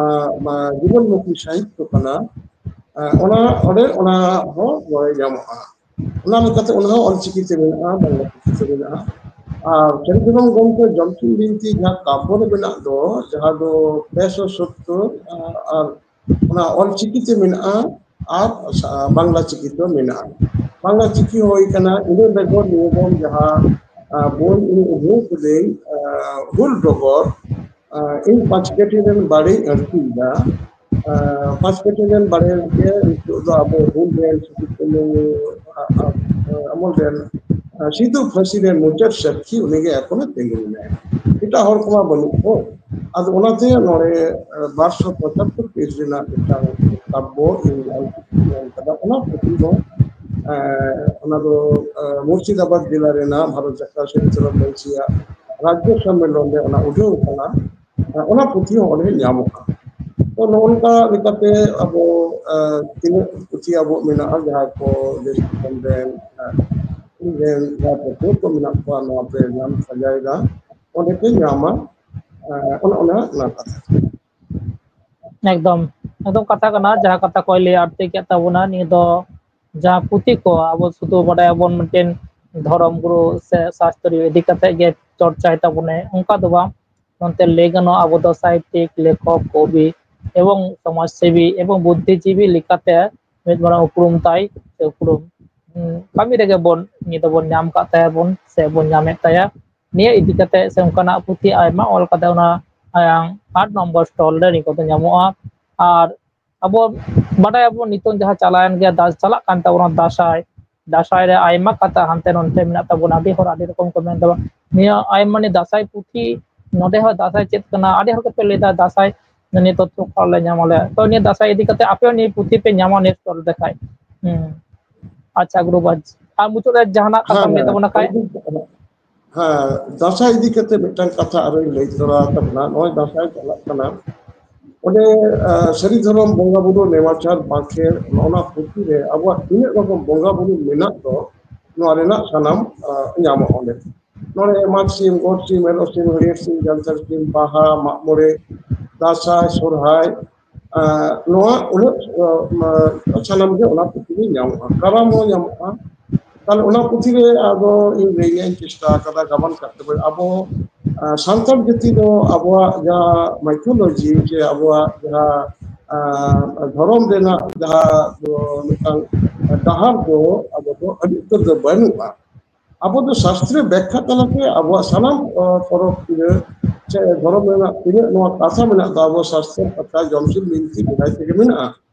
ᱢᱟ ᱡᱤᱵᱚᱱᱢᱩᱠᱷᱤ ᱥᱟᱦᱤᱛᱛᱚ ᱠᱟᱱᱟ᱾ ᱮ, ᱚᱱᱟ ᱚᱸᱰᱮ ᱚᱱᱟ ᱦᱚᱸ ᱱᱚᱰᱮ ᱧᱟᱢᱚᱜᱼᱟ᱾ ᱚᱱᱟ ᱞᱮᱠᱟᱛᱮ ᱚᱱᱟ ᱦᱚᱸ ᱚᱞᱪᱤᱠᱤ ᱛᱮ ᱢᱮᱱᱟᱜᱼᱟ, ᱵᱟᱝᱞᱟ ᱪᱤᱠᱤ ᱛᱮ ᱢᱮᱱᱟᱜᱼᱟ᱾ ᱟᱨ ᱥᱟᱹᱨᱤ ᱫᱷᱚᱨᱚᱢ ᱜᱨᱚᱱᱛᱷᱚ ᱡᱚᱢᱥᱤᱢ ᱵᱤᱱᱛᱤ ᱡᱟᱦᱟᱸ ᱠᱟᱵᱽᱵᱚ ᱨᱮ ᱢᱮᱱᱟᱜ ᱫᱚ, ᱡᱟᱦᱟᱸ ᱫᱚ ᱯᱮᱥᱚ ᱥᱚᱛᱛᱚᱨ, ᱟᱨ ᱚᱱᱟ ᱚᱞᱪᱤᱠᱤ ᱛᱮ ᱢᱮᱱᱟᱜᱼᱟ ᱟᱨ ᱥᱟ-, ᱵᱟᱝᱞᱟ ᱪᱤᱠᱤ ᱛᱮ ᱢᱮᱱᱟᱜᱼᱟ᱾ ᱵᱟᱝᱞᱟ ᱪᱤᱠᱤ ᱦᱩᱭ ᱠᱟᱱᱟ, ᱤᱱᱟᱹ ᱵᱮᱜᱚᱨ ᱱᱤᱭᱟᱹ ᱫᱚᱢ ᱡᱟᱦᱟᱸ, ᱟ, ᱵᱳᱭ ᱤᱧ ᱩᱰᱩᱠ ᱠᱟᱹᱫᱟᱹᱧ, ᱟ, ᱦᱩᱞ ᱰᱚᱜᱚᱨ, ᱟ, ᱤᱧ ᱯᱟᱸᱪ ᱠᱟᱹᱴᱷᱤ ᱨᱮᱱ ᱵᱟᱲᱮᱧ ᱟᱹᱲᱛᱤᱭᱮᱫᱟ᱾ ᱟ, ᱯᱟᱸᱪ ᱠᱟᱹᱴᱷᱤ ᱨᱮᱱ ᱵᱟᱲᱮ ᱜᱮ ᱱᱤᱛᱚᱜ ᱫᱚ ᱟᱵᱚ ᱦᱩᱞ ᱨᱮᱱ ᱥᱤᱫᱩ ᱠᱟᱹᱱᱦᱩ, ᱟ, ᱟ, ᱟᱢᱚᱞ ᱨᱮᱱ, ᱟ, ᱥᱤᱫᱩ ᱯᱷᱟᱹᱥᱤ ᱨᱮᱱ ᱢᱩᱪᱟᱹᱫ ᱥᱟᱹᱠᱷᱤ ᱩᱱᱤᱜᱮ ᱮᱠᱷᱚᱱᱮ ᱛᱤᱸᱜᱩ ᱢᱮᱱᱟᱭᱟ᱾ ᱮᱴᱟᱜ ᱦᱚᱲ ᱠᱚᱢᱟ ᱵᱟᱹᱱᱩᱜ ᱠᱚ᱾ ᱟᱫᱚ ᱚᱱᱟᱛᱮ ᱱᱚᱰᱮ, ᱟ, ᱵᱟᱨᱥᱚ ᱯᱚᱸᱪᱟᱛᱛᱳᱨ page ᱨᱮᱱᱟᱜ ᱢᱤᱫᱴᱟᱝ ᱠᱟᱵᱽᱵᱚ ᱤᱧ ᱚᱞ ᱪᱤᱠᱤ ᱛᱮᱧ ᱚᱞ ᱠᱟᱫᱟ᱾ ᱚᱱᱟ ᱯᱩᱛᱷᱤ ᱫᱚ, ᱟ, ᱚᱱᱟ ᱫᱚ, ᱟ, ᱢᱩᱨᱥᱤᱫᱟᱵᱟᱫᱽ ᱡᱮᱞᱟ ᱨᱮᱱᱟᱜ ᱵᱷᱟᱨᱚᱛ ᱡᱟᱠᱟᱛ ᱥᱟᱦᱤᱛᱛᱚ ᱥᱚᱵᱷᱟ ᱢᱟᱹᱡᱷᱤᱭᱟᱜ ᱨᱟᱡᱽᱡᱚ ᱥᱚᱢᱢᱮᱞᱚᱱ ᱨᱮ ᱚᱱᱟ ᱩᱰᱷᱟᱹᱣ ᱠᱟᱱᱟ᱾ ᱟ, ᱚᱱᱟ ᱯᱩᱛᱷᱤ ᱦᱚᱸ ᱚᱸᱰᱮ ᱧᱟᱢᱚᱜᱼᱟ᱾ ᱛᱚ, ᱱᱚᱜᱼᱚ ᱱᱚᱝᱠᱟ ᱞᱮᱠᱟᱛᱮ ᱟᱵᱚ, ᱟ, ᱛᱤᱱᱟᱹᱜ ᱯᱩᱛᱷᱤ ᱟᱵᱚᱣᱟᱜ ᱢᱮᱱᱟᱜᱼᱟ, ᱡᱟᱦᱟᱸ ᱠᱚ ᱫᱮᱥ ᱫᱤᱥᱚᱢ ᱨᱮᱱ, ᱟ, ᱡᱟᱦᱟᱸᱭ ᱯᱟᱹᱴᱷᱩᱣᱟᱹ ᱠᱚ ᱢᱮᱱᱟᱜ ᱠᱚᱣᱟ, ᱱᱚᱣᱟ ᱯᱮ ᱧᱟᱢ ᱯᱟᱸᱡᱟᱭᱮᱫᱟ, ᱚᱸᱰᱮ ᱯᱮ ᱧᱟᱢᱟ᱾ ᱚᱱᱮ ᱚᱱᱟ ᱚᱱᱟ ᱠᱟᱛᱷᱟ᱾ ᱮᱠᱫᱚᱢ ᱮᱠᱫᱚᱢ ᱠᱟᱛᱷᱟ ᱠᱟᱱᱟ, ᱡᱟᱦᱟᱸ ᱠᱟᱛᱷᱟ ᱠᱚᱭ ᱞᱟᱹᱭ ᱟᱹᱲᱛᱤ ᱠᱮᱫ ᱛᱟᱵᱚᱱᱟ᱾ ᱱᱤᱭᱟᱹ ᱫᱚ ᱡᱟᱦᱟᱸ ᱯᱩᱛᱷᱤ ᱠᱚ ᱟᱵᱚ ᱥᱩᱫᱷᱩ ᱵᱟᱰᱟᱭᱟᱵᱚᱱ ᱢᱤᱫᱴᱮᱱ ᱫᱷᱚᱨᱚᱢ ᱜᱩᱨᱩ ᱥᱮ ᱥᱟᱥᱛᱨᱤᱭᱚ ᱤᱫᱤ ᱠᱟᱛᱮ ᱜᱮ ᱪᱚᱨᱪᱟᱭ ᱛᱟᱵᱚᱱᱟᱭ, ᱚᱱᱠᱟ ᱫᱚ ᱵᱟᱝ᱾ ᱱᱚᱱᱛᱮ ᱞᱟᱹᱭ ᱜᱟᱱᱚᱜᱼᱟ, ᱟᱵᱚ ᱫᱚ ᱥᱟᱦᱤᱛᱭᱤᱠ, ᱞᱮᱠᱷᱚᱠ, ᱠᱚᱵᱤ ᱮᱵᱚᱝ ᱥᱚᱢᱟᱡᱽᱥᱮᱵᱤ ᱮᱵᱚᱝ ᱵᱩᱫᱽᱫᱷᱤᱡᱤᱵᱤ ᱞᱮᱠᱟᱛᱮ ᱢᱤᱫ ᱢᱟᱨᱟᱝ ᱩᱯᱨᱩᱢ ᱛᱟᱭ ᱥᱮ ᱩᱯᱨᱩᱢ, ᱩᱸ, ᱠᱟᱹᱢᱤ ᱨᱮᱜᱮ ᱵᱚᱱ ᱱᱤᱭᱟᱹ ᱫᱚᱵᱚᱱ ᱧᱟᱢ ᱠᱟᱜ ᱛᱟᱭᱟ ᱵᱚᱱ ᱥᱮ ᱵᱚᱱ ᱧᱟᱢᱮᱫ ᱛᱟᱭᱟ᱾ ᱱᱤᱭᱟᱹ ᱤᱫᱤ ᱠᱟᱛᱮ ᱥᱮ ᱚᱱᱠᱟᱱᱟᱜ ᱯᱩᱛᱷᱤ ᱟᱭᱢᱟ ᱚᱞ ᱠᱟᱛᱮ ᱚᱱᱟ ᱟᱭᱟᱝ ᱟᱴ ᱱᱚᱢᱵᱚᱨ ᱥᱴᱚᱞ ᱨᱮ ᱱᱤᱭᱟᱹ ᱠᱚᱫᱚ ᱧᱟᱢᱚᱜᱼᱟ᱾ ᱟᱨ ᱟᱵᱚ ᱵᱟᱰᱟᱭᱟᱵᱚᱱ ᱱᱤᱛᱚᱝ ᱡᱟᱦᱟᱸ ᱪᱟᱞᱟᱣᱮᱱ ᱜᱮᱭᱟ, ᱫᱟᱥ ᱪᱟᱞᱟᱜ ᱠᱟᱱ ᱛᱟᱵᱚᱱᱟ ᱫᱟᱸᱥᱟᱭ, ᱫᱟᱸᱥᱟᱭ ᱨᱮ ᱟᱭᱢᱟ ᱠᱟᱛᱷᱟ ᱦᱟᱱᱛᱮ ᱱᱚᱱᱛᱮ ᱢᱮᱱᱟᱜ ᱛᱟᱵᱚᱱᱟ, ᱟᱹᱰᱤ ᱦᱚᱲ ᱟᱹᱰᱤ ᱨᱚᱠᱚᱢ ᱠᱚ ᱢᱮᱱ ᱛᱟᱵᱚᱱᱟ᱾ ᱱᱤᱭᱟᱹ ᱟᱭᱢᱟ ᱱᱤᱭᱟᱹ ᱫᱟᱸᱥᱟᱭ ᱯᱩᱛᱷᱤ ᱱᱚᱰᱮ ᱦᱚᱸ ᱫᱟᱸᱥᱟᱭ ᱪᱮᱫ ᱠᱟᱱᱟ, ᱟᱹᱰᱤ ᱦᱚᱲ ᱜᱮᱯᱮ ᱞᱟᱹᱭ ᱫᱟ ᱫᱟᱸᱥᱟᱭ ᱱᱤᱭᱟᱹ ᱛᱚᱛᱛᱷᱚ ᱚᱠᱟ ᱨᱮᱞᱮ ᱧᱟᱢ ᱟᱞᱮ᱾ ᱛᱚ ᱱᱤᱭᱟᱹ ᱫᱟᱸᱥᱟᱭ ᱤᱫᱤ ᱠᱟᱛᱮ ᱟᱯᱮ ᱦᱚᱸ ᱱᱤᱭᱟᱹ ᱯᱩᱛᱷᱤ ᱯᱮ ᱧᱟᱢᱟ ᱱᱤᱭᱟᱹ ᱥᱴᱚᱞ ᱨᱮ ᱠᱷᱟᱡ᱾ ᱦᱩᱸ᱾ ᱟᱪᱪᱷᱟ ᱜᱩᱨᱩ ᱵᱟᱡ, ᱟᱨ ᱢᱩᱪᱟᱹᱫ ᱨᱮ ᱡᱟᱦᱟᱱᱟᱜ ᱠᱟᱛᱷᱟᱢ ᱞᱟᱹᱭ ᱛᱟᱵᱚᱱᱟ ᱠᱷᱟᱡ? ᱦᱮᱸ, ᱫᱟᱸᱥᱟᱭ ᱤᱫᱤ ᱠᱟᱛᱮ ᱢᱤᱫᱴᱟᱝ ᱠᱟᱛᱷᱟ ᱟᱨᱚᱧ ᱞᱟᱹᱭ ᱛᱚᱨᱟ ᱛᱟᱵᱚᱱᱟ᱾ ᱱᱚᱜᱼᱚᱭ ᱫᱟᱸᱥᱟᱭ ᱪᱟᱞᱟᱜ ᱠᱟᱱᱟ, ᱚᱸᱰᱮ ᱟᱸ, ᱥᱟᱹᱨᱤ ᱫᱷᱚᱨᱚᱢ ᱵᱚᱸᱜᱟ ᱵᱩᱨᱩ ᱱᱮᱢᱟᱪᱟᱨ ᱵᱟᱸᱠᱷᱮᱲ, ᱱᱚᱜᱼᱚ ᱱᱚᱣᱟ ᱯᱩᱛᱷᱤ ᱨᱮ ᱟᱵᱚᱣᱟᱜ ᱛᱤᱱᱟᱹᱜ ᱨᱚᱠᱚᱢ ᱵᱚᱸᱜᱟ ᱵᱩᱨᱩ ᱢᱮᱱᱟᱜ ᱫᱚ, ᱱᱚᱣᱟ ᱨᱮᱱᱟᱜ ᱥᱟᱱᱟᱢ ᱟᱸ, ᱧᱟᱢᱚᱜᱼᱟ ᱚᱸᱰᱮ᱾ ᱱᱚᱰᱮ ᱢᱟᱜᱽ ᱥᱤᱢ, ᱜᱚᱰ ᱥᱤᱢ, ᱮᱨᱚᱜ ᱥᱤᱢ, ᱦᱟᱹᱲᱭᱟᱹᱨ ᱥᱤᱢ, ᱡᱟᱱᱛᱟᱲ ᱥᱤᱢ, ᱵᱟᱦᱟ, ᱢᱟᱜ ᱢᱚᱬᱮ, ᱫᱟᱸᱥᱟᱭ, ᱥᱚᱨᱦᱟᱭ, ᱟᱸ, ᱱᱚᱣᱟ ᱩᱱᱟᱹᱜ, ᱟᱸ, ᱥᱟᱱᱟᱢ ᱜᱮ ᱚᱱᱟ ᱯᱩᱛᱷᱤ ᱨᱮ ᱧᱟᱢᱚᱜᱼᱟ᱾ ᱠᱟᱨᱟᱢ ᱦᱚᱸ ᱧᱟᱢᱚᱜᱼᱟ᱾ ᱛᱟᱦᱞᱮ ᱚᱱᱟ ᱯᱩᱛᱷᱤ ᱨᱮ ᱟᱫᱚ ᱤᱧ ᱞᱟᱹᱭ ᱨᱮᱭᱟᱜ ᱤᱧ ᱪᱮᱥᱴᱟ ᱟᱠᱟᱫᱟ ᱜᱟᱵᱟᱱ ᱠᱟᱛᱮ, ᱟᱵᱚ, ᱟᱸ, ᱥᱟᱱᱛᱟᱲ ᱡᱟᱹᱛᱤ ᱫᱚ ᱟᱵᱚᱣᱟᱜ ᱡᱟᱦᱟᱸ mythology ᱥᱮ ᱟᱵᱚᱣᱟᱜ ᱡᱟᱦᱟᱸ, ᱟᱸ, ᱫᱷᱚᱨᱚᱢ ᱨᱮᱱᱟᱜ ᱡᱟᱦᱟᱸ ᱫᱚ ᱢᱤᱫᱴᱟᱝ ᱰᱟᱦᱟᱨ ᱫᱚ ᱟᱵᱚ ᱫᱚ ᱟᱹᱰᱤ ᱩᱛᱟᱹᱨ ᱫᱚ ᱵᱟᱹᱱᱩᱜᱼᱟ᱾ ᱟᱵᱚ ᱫᱚ ᱥᱟᱥᱛᱨᱤᱭᱚ ᱵᱮᱠᱠᱷᱟ ᱛᱟᱞᱟᱛᱮ ᱟᱵᱚᱣᱟᱜ ᱥᱟᱱᱟᱢ, ᱟᱸ, ᱯᱚᱨᱚᱵᱽ ᱯᱤᱲᱟᱹ ᱥᱮ ᱫᱷᱚᱨᱚᱢ ᱨᱮᱱᱟᱜ ᱛᱤᱱᱟᱹᱜ ᱱᱚᱣᱟ ᱠᱟᱛᱷᱟ ᱢᱮᱱᱟᱜ ᱫᱚ, ᱟᱵᱚ ᱥᱟᱥᱛᱨᱚ ᱠᱟᱛᱷᱟ, ᱡᱚᱢᱥᱤᱢ ᱵᱤᱱᱛᱤ, ᱵᱟᱰᱟᱭ ᱛᱮᱜᱮ ᱢᱮᱱᱟᱜᱼᱟ᱾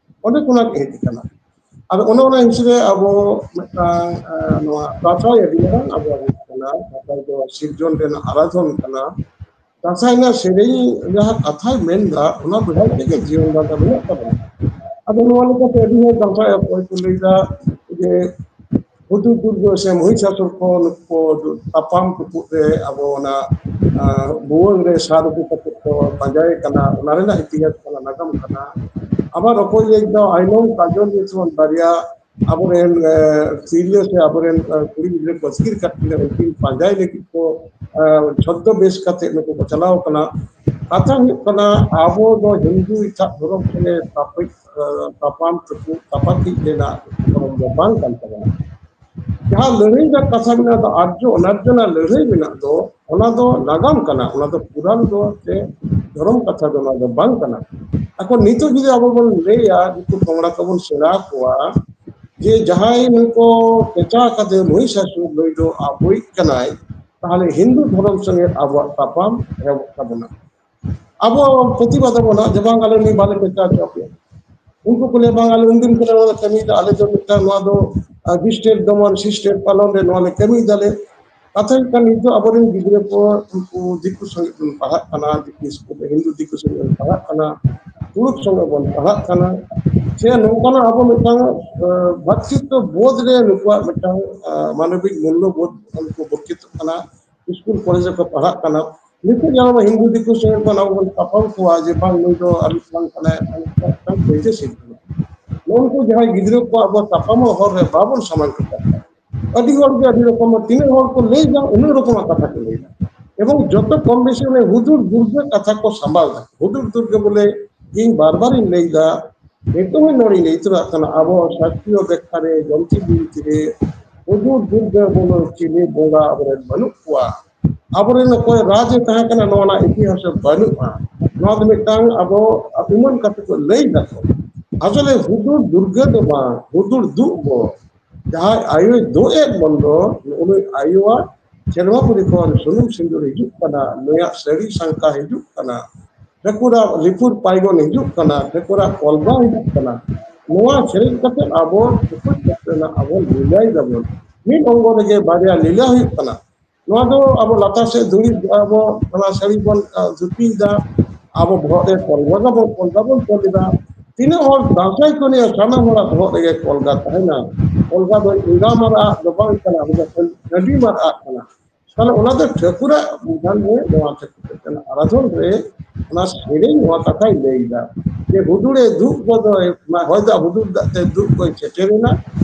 ᱚᱸᱰᱮ ᱠᱷᱚᱱᱟᱜ ᱦᱮᱡ ᱟᱠᱟᱱᱟ᱾ ᱟᱫᱚ ᱚᱱᱮ ᱚᱱᱟ ᱦᱤᱥᱟᱹᱵ ᱨᱮ ᱟᱵᱚ ᱢᱤᱫᱴᱟᱝ, ᱟᱸ, ᱱᱚᱣᱟ ᱫᱟᱸᱥᱟᱭ ᱟᱹᱰᱤ ᱢᱟᱨᱟᱝ ᱟᱵᱚᱣᱟᱜ ᱠᱟᱱᱟ᱾ ᱫᱟᱸᱥᱟᱭ ᱫᱚ ᱥᱤᱨᱡᱚᱱ ᱨᱮᱱᱟᱜ ᱟᱨᱟᱫᱷᱚᱱ ᱠᱟᱱᱟ᱾ ᱫᱟᱸᱥᱟᱭ ᱨᱮᱱᱟᱜ ᱥᱮᱨᱮᱧ ᱡᱟᱦᱟᱸ ᱠᱟᱛᱷᱟᱭ ᱢᱮᱱᱫᱟ, ᱚᱱᱟ ᱵᱮᱲᱦᱟᱭ ᱛᱮᱜᱮ ᱡᱤᱭᱚᱱ ᱰᱟᱸᱰᱟ ᱢᱮᱱᱟᱜ ᱛᱟᱵᱚᱱᱟ᱾ ᱟᱫᱚ ᱱᱚᱣᱟ ᱞᱮᱠᱟᱛᱮ ᱟᱹᱰᱤ ᱦᱚᱲ ᱫᱟᱸᱥᱟᱭ ᱚᱠᱚᱭ ᱠᱚ ᱞᱟᱹᱭᱫᱟ ᱡᱮ ᱦᱩᱫᱩᱲ ᱫᱩᱨᱜᱟᱹ ᱥᱮ ᱢᱚᱦᱤᱥᱟᱥᱩᱨ ᱠᱷᱚᱱ ᱠᱚ ᱛᱟᱯᱟᱢ ᱛᱩᱯᱩᱫ ᱨᱮ ᱟᱵᱚ ᱚᱱᱟ, ᱟᱸ, ᱵᱷᱩᱣᱟᱹᱝ ᱨᱮ ᱥᱟᱨ ᱟᱹᱜᱩ ᱠᱟᱛᱮ ᱠᱚ ᱯᱟᱸᱡᱟᱭᱮ ᱠᱟᱱᱟ, ᱚᱱᱟ ᱨᱮᱱᱟᱜ ᱤᱛᱤᱦᱟᱥ ᱠᱟᱱᱟ, ᱱᱟᱜᱟᱢ ᱠᱟᱱᱟ᱾ ᱟᱵᱟᱨ ᱚᱠᱚᱭ ᱞᱟᱹᱭ ᱫᱟ ᱟᱭᱱᱚᱢ ᱠᱟᱡᱚᱞ ᱧᱩᱛᱩᱢᱟᱱ ᱵᱟᱨᱭᱟ ᱟᱵᱚᱨᱮᱱ ᱛᱤᱨᱞᱟᱹ ᱥᱮ ᱟᱵᱚᱨᱮᱱ ᱠᱩᱲᱤ ᱜᱤᱫᱽᱨᱟᱹ ᱠᱚ ᱟᱹᱥᱠᱤᱨ ᱠᱟᱛᱮ ᱩᱱᱠᱤᱱ ᱯᱟᱸᱡᱟᱭ ᱞᱟᱹᱜᱤᱫ ᱠᱚ ᱪᱷᱚᱫᱽᱫᱚ ᱵᱮᱥ ᱠᱟᱛᱮ ᱱᱩᱠᱩ ᱠᱚ ᱪᱟᱞᱟᱣ ᱠᱟᱱᱟ᱾ ᱠᱟᱛᱷᱟ ᱦᱩᱭᱩᱜ ᱠᱟᱱᱟ, ᱟᱵᱚ ᱫᱚ ᱦᱤᱱᱫᱩ ᱮᱴᱟᱜ ᱫᱷᱚᱨᱚᱢ ᱥᱚᱸᱜᱮ ᱛᱟᱯᱟᱢ ᱛᱟᱹᱯᱩᱜ ᱛᱟᱯᱟᱠᱤᱡ ᱨᱮᱱᱟᱜ ᱫᱷᱚᱨᱚᱢ ᱫᱚ ᱵᱟᱝ ᱠᱟᱱ ᱛᱟᱵᱚᱱᱟ᱾ ᱡᱟᱦᱟᱸ ᱞᱟᱹᱲᱦᱟᱹᱭ ᱨᱮᱱᱟᱜ ᱠᱟᱛᱷᱟ ᱢᱮᱱᱟᱜ ᱫᱚ ᱟᱨᱡᱚ ᱚᱱᱟᱨᱡᱚ ᱨᱮᱱᱟᱜ ᱞᱟᱹᱲᱦᱟᱹᱭ ᱢᱮᱱᱟᱜ ᱫᱚ, ᱚᱱᱟ ᱫᱚ ᱱᱟᱜᱟᱢ ᱠᱟᱱᱟ, ᱚᱱᱟ ᱫᱚ ᱯᱩᱨᱟᱱ ᱫᱚ ᱥᱮ ᱫᱷᱚᱨᱚᱢ ᱠᱟᱛᱷᱟ ᱫᱚ ᱚᱱᱟ ᱫᱚ ᱵᱟᱝ ᱠᱟᱱᱟ᱾ ᱮᱠᱷᱚᱱ ᱱᱤᱛᱚᱜ ᱡᱩᱫᱤ ᱟᱵᱚ ᱵᱚᱱ ᱞᱟᱹᱭᱟ, ᱫᱤᱠᱩ ᱯᱚᱝᱲᱟ ᱠᱚᱵᱚᱱ ᱥᱮᱬᱟ ᱠᱚᱣᱟ ᱡᱮ ᱡᱟᱦᱟᱸᱭ ᱱᱩᱠᱩ ᱯᱮᱪᱟ ᱠᱟᱛᱮ ᱢᱚᱦᱤᱥᱟᱥᱩᱨ ᱱᱩᱭ ᱫᱚ ᱟᱵᱚᱭᱤᱡ ᱠᱟᱱᱟᱭ, ᱛᱟᱦᱚᱞᱮ ᱦᱤᱱᱫᱩ ᱫᱷᱚᱨᱚᱢ ᱥᱚᱸᱜᱮ ᱟᱵᱚᱣᱟᱜ ᱛᱟᱯᱟᱢ ᱮᱦᱚᱵᱚᱜ ᱛᱟᱵᱚᱱᱟ᱾ ᱟᱵᱚ ᱯᱨᱚᱛᱤᱵᱟᱫ ᱟᱵᱚᱱᱟ ᱡᱮ ᱵᱟᱝ ᱟᱞᱮ ᱱᱩᱭ ᱵᱟᱞᱮ ᱯᱮᱪᱟ ᱦᱚᱪᱚ ᱟᱯᱮᱭᱟ᱾ ᱩᱱᱠᱩ ᱠᱚ ᱞᱟᱹᱭᱟ ᱵᱟᱝ ᱟᱞᱮ ᱩᱱᱫᱤᱱ ᱠᱷᱚᱱᱟᱜ ᱱᱚᱣᱟ ᱞᱮ ᱠᱟᱹᱢᱤᱭᱮᱫᱟ, ᱟᱞᱮ ᱫᱚ ᱢᱤᱫᱴᱟᱝ ᱱᱚᱣᱟ ᱫᱚ ᱵᱤᱥᱴᱮᱴ ᱫᱚᱢᱚᱱ ᱥᱤᱥᱴᱮᱴ ᱯᱟᱞᱚᱱ ᱨᱮ ᱱᱚᱣᱟ ᱞᱮ ᱠᱟᱹᱢᱤᱭᱮᱫᱟᱞᱮ᱾ ᱠᱟᱛᱷᱟ ᱦᱩᱭᱩᱜ ᱠᱟᱱᱟ, ᱱᱤᱛᱚᱜ ᱟᱵᱚᱨᱮᱱ ᱜᱤᱫᱽᱨᱟᱹ ᱠᱚ ᱩᱱᱠᱩ ᱫᱤᱠᱩ ᱥᱚᱸᱜᱮ ᱵᱚᱱ ᱯᱟᱲᱦᱟᱜ ᱠᱟᱱᱟ, ᱫᱤᱠᱩ ᱥᱠᱩᱞ ᱨᱮ ᱦᱤᱱᱫᱩ ᱫᱤᱠᱩ ᱥᱚᱸᱜᱮ ᱵᱚᱱ ᱯᱟᱲᱦᱟᱜ ᱠᱟᱱᱟ, ᱛᱩᱲᱩᱠ ᱥᱚᱸᱜᱮ ᱵᱚᱱ ᱯᱟᱲᱦᱟᱜ ᱠᱟᱱᱟ, ᱥᱮ ᱱᱚᱝᱠᱟᱱᱟᱜ ᱟᱵᱚ ᱢᱤᱫᱴᱟᱝ ᱵᱷᱟᱛᱨᱤᱛᱛᱚ ᱵᱳᱫᱷ ᱨᱮ ᱱᱩᱠᱩᱣᱟᱜ ᱢᱤᱫᱴᱟᱝ ᱢᱟᱱᱚᱵᱤᱠ ᱢᱩᱞᱞᱚ ᱵᱳᱫᱷ ᱠᱚ ᱵᱚᱨᱠᱤᱛᱚᱜ ᱠᱟᱱᱟ᱾ ᱥᱠᱩᱞ ᱠᱚᱞᱮᱡᱽ ᱨᱮᱠᱚ ᱯᱟᱲᱦᱟᱜ ᱠᱟᱱᱟ᱾ ᱱᱤᱛᱚᱜ ᱡᱮ ᱟᱵᱚ ᱦᱤᱱᱫᱩ ᱫᱤᱠᱩ ᱥᱚᱸᱜᱮ ᱠᱷᱚᱱ ᱟᱵᱚ ᱵᱚᱱ ᱛᱟᱯᱟᱢ ᱠᱚᱣᱟ ᱡᱮ ᱵᱟᱝ ᱱᱩᱭ ᱫᱚ ᱟᱞᱮ ᱥᱟᱶ ᱠᱟᱱᱟᱭ, ᱢᱤᱫᱴᱟᱝ ᱵᱮᱡᱮᱥᱤ ᱠᱟᱱᱟ᱾ ᱱᱩᱠᱩ ᱡᱟᱦᱟᱸᱭ ᱜᱤᱫᱽᱨᱟᱹ ᱠᱚ ᱟᱵᱚ ᱛᱟᱯᱟᱢᱚᱜ ᱦᱚᱨ ᱨᱮ ᱵᱟᱵᱚᱱ ᱥᱟᱢᱟᱝ ᱠᱚ ᱠᱟᱱᱟ᱾ ᱟᱹᱰᱤ ᱦᱚᱲ ᱜᱮ ᱟᱹᱰᱤ ᱨᱚᱠᱚᱢ, ᱛᱤᱱᱟᱹᱜ ᱦᱚᱲ ᱠᱚ ᱞᱟᱹᱭ ᱫᱟ ᱩᱱᱟᱹᱜ ᱨᱚᱠᱚᱢᱟᱜ ᱠᱟᱛᱷᱟ ᱠᱚ ᱞᱟᱹᱭ ᱫᱟ᱾ ᱮᱵᱚᱝ ᱡᱚᱛᱚ ᱠᱚᱢ ᱵᱮᱥᱤ ᱚᱱᱮ ᱦᱩᱫᱩᱲ ᱫᱩᱨᱜᱟᱹ ᱠᱟᱛᱷᱟ ᱠᱚ ᱥᱟᱢᱵᱟᱣ ᱫᱟ᱾ ᱦᱩᱫᱩᱲ ᱫᱩᱨᱜᱟᱹ ᱵᱚᱞᱮ ᱤᱧ ᱵᱟᱨ ᱵᱟᱨᱤᱧ ᱞᱟᱹᱭ ᱫᱟ, ᱱᱤᱛᱚᱜ ᱦᱚᱸ ᱱᱚᱰᱮᱧ ᱞᱟᱹᱭ ᱩᱛᱟᱹᱨᱟᱜ ᱠᱟᱱᱟ, ᱟᱵᱚ ᱥᱟᱥᱛᱨᱤᱭᱚ ᱵᱮᱠᱠᱷᱟ ᱨᱮ, ᱡᱚᱢᱛᱤ ᱵᱤᱱᱛᱤ ᱨᱮ ᱦᱩᱫᱩᱲ ᱫᱩᱨᱜᱟᱹ ᱵᱚᱞᱮ ᱪᱤᱞᱤ ᱵᱚᱸᱜᱟ ᱟᱵᱚᱨᱮᱱ ᱵᱟᱹᱱᱩᱜ ᱠᱚᱣᱟ᱾ ᱟᱵᱚᱨᱮᱱ ᱚᱠᱚᱭ ᱨᱟᱡᱽ ᱮ ᱛᱟᱦᱮᱸ ᱠᱟᱱᱟ, ᱱᱚᱣᱟ ᱨᱮᱱᱟᱜ ᱤᱛᱤᱦᱟᱥ ᱨᱮ ᱵᱟᱹᱱᱩᱜᱼᱟ᱾ ᱱᱚᱣᱟ ᱫᱚ ᱢᱤᱫᱴᱟᱝ ᱟᱵᱚ ᱩᱢᱟᱹᱱ ᱠᱟᱛᱮ ᱠᱚ ᱞᱟᱹᱭ ᱫᱟᱠᱚ᱾ ᱟᱥᱚᱞᱮ ᱦᱩᱫᱩᱲ ᱫᱩᱨᱜᱟᱹ ᱫᱚ ᱵᱟᱝ, ᱦᱩᱫᱩᱲ ᱫᱩᱜ ᱵᱚ᱾ ᱡᱟᱦᱟᱸᱭ ᱟᱭᱳᱭ ᱫᱩᱜ ᱮᱫ ᱵᱚᱱ ᱫᱚ, ᱩᱱᱤ ᱟᱭᱳᱣᱟᱜ ᱥᱮᱨᱣᱟ ᱯᱩᱨᱤ ᱠᱷᱚᱱ ᱥᱩᱱᱩᱢ ᱥᱤᱸᱫᱩᱨ ᱦᱤᱡᱩᱜ ᱠᱟᱱᱟ, ᱱᱩᱭᱟᱜ ᱥᱟᱹᱲᱤ ᱥᱟᱝᱠᱟ ᱦᱤᱡᱩᱜ ᱠᱟᱱᱟ, ᱴᱷᱟᱹᱠᱩᱨᱟᱜ ᱞᱤᱯᱩᱨ ᱯᱟᱭᱜᱚᱱ ᱦᱤᱡᱩᱜ ᱠᱟᱱᱟ, ᱴᱷᱟᱹᱠᱩᱨᱟᱜ ᱠᱚᱞᱵᱟ ᱦᱤᱡᱩᱜ ᱠᱟᱱᱟ᱾ ᱱᱚᱣᱟ ᱥᱮᱨᱮᱧ ᱠᱟᱛᱮ ᱟᱵᱚ ᱴᱩᱠᱩᱡ ᱠᱟᱛᱮ ᱨᱮᱱᱟᱜ ᱟᱵᱚ ᱞᱤᱞᱟᱹᱭ ᱫᱟᱵᱚᱱ᱾ ᱢᱤᱫ ᱚᱝᱜᱚ ᱨᱮᱜᱮ ᱵᱟᱨᱭᱟ ᱞᱤᱞᱟᱹ ᱦᱩᱭᱩᱜ ᱠᱟᱱᱟ᱾ ᱱᱚᱣᱟ ᱫᱚ ᱟᱵᱚ ᱞᱟᱛᱟᱨ ᱥᱮᱫ ᱫᱩᱲᱤ, ᱟᱵᱚ ᱚᱱᱟ ᱥᱟᱹᱲᱤ ᱵᱚᱱ, ᱟ, ᱫᱷᱩᱛᱤᱭᱮᱫᱟ, ᱟᱵᱚ ᱵᱚᱦᱚᱜ ᱨᱮ ᱠᱚᱞᱜᱟ ᱵᱚᱱ, ᱠᱚᱞᱜᱟ ᱵᱚᱱ ᱛᱚᱞ ᱮᱫᱟ᱾ ᱛᱤᱱᱟᱹᱜ ᱦᱚᱲ ᱫᱟᱸᱥᱟᱭ ᱠᱚ ᱮᱱᱮᱡᱼᱟ, ᱥᱟᱱᱟᱢ ᱦᱚᱲᱟᱜ ᱵᱚᱦᱚᱜ ᱨᱮᱜᱮ ᱠᱚᱞᱜᱟ ᱛᱟᱦᱮᱱᱟ᱾ ᱠᱚᱞᱜᱟ ᱫᱚ ᱮᱸᱜᱟ ᱢᱟᱨᱟᱜ ᱫᱚ ᱵᱟᱝ ᱠᱟᱱᱟ, ᱚᱱᱟ ᱫᱚ ᱥᱟᱺᱰᱤ ᱢᱟᱨᱟᱜ ᱠᱟᱱᱟ᱾ ᱛᱟᱦᱞᱮ ᱚᱱᱟ ᱫᱚ ᱴᱷᱟᱹᱠᱩᱨᱟᱜ ᱵᱤᱫᱷᱟᱱ ᱨᱮ, ᱱᱚᱣᱟ ᱴᱷᱟᱹᱠᱩᱨ ᱴᱷᱮᱱ ᱟᱨᱟᱫᱷᱚᱱ ᱨᱮ ᱚᱱᱟ ᱥᱮᱨᱮᱧ ᱱᱚᱣᱟ ᱠᱟᱛᱷᱟᱭ ᱞᱟᱹᱭ ᱮᱫᱟ ᱡᱮ ᱦᱩᱫᱩᱲᱮ ᱫᱩᱜ ᱜᱚᱫᱚᱭ, ᱚᱱᱟ ᱦᱚᱭ ᱫᱟᱜ ᱦᱩᱫᱩᱲ ᱫᱟᱜ ᱛᱮ ᱫᱩᱜ ᱠᱚᱭ ᱥᱮᱴᱮᱨ ᱮᱱᱟ᱾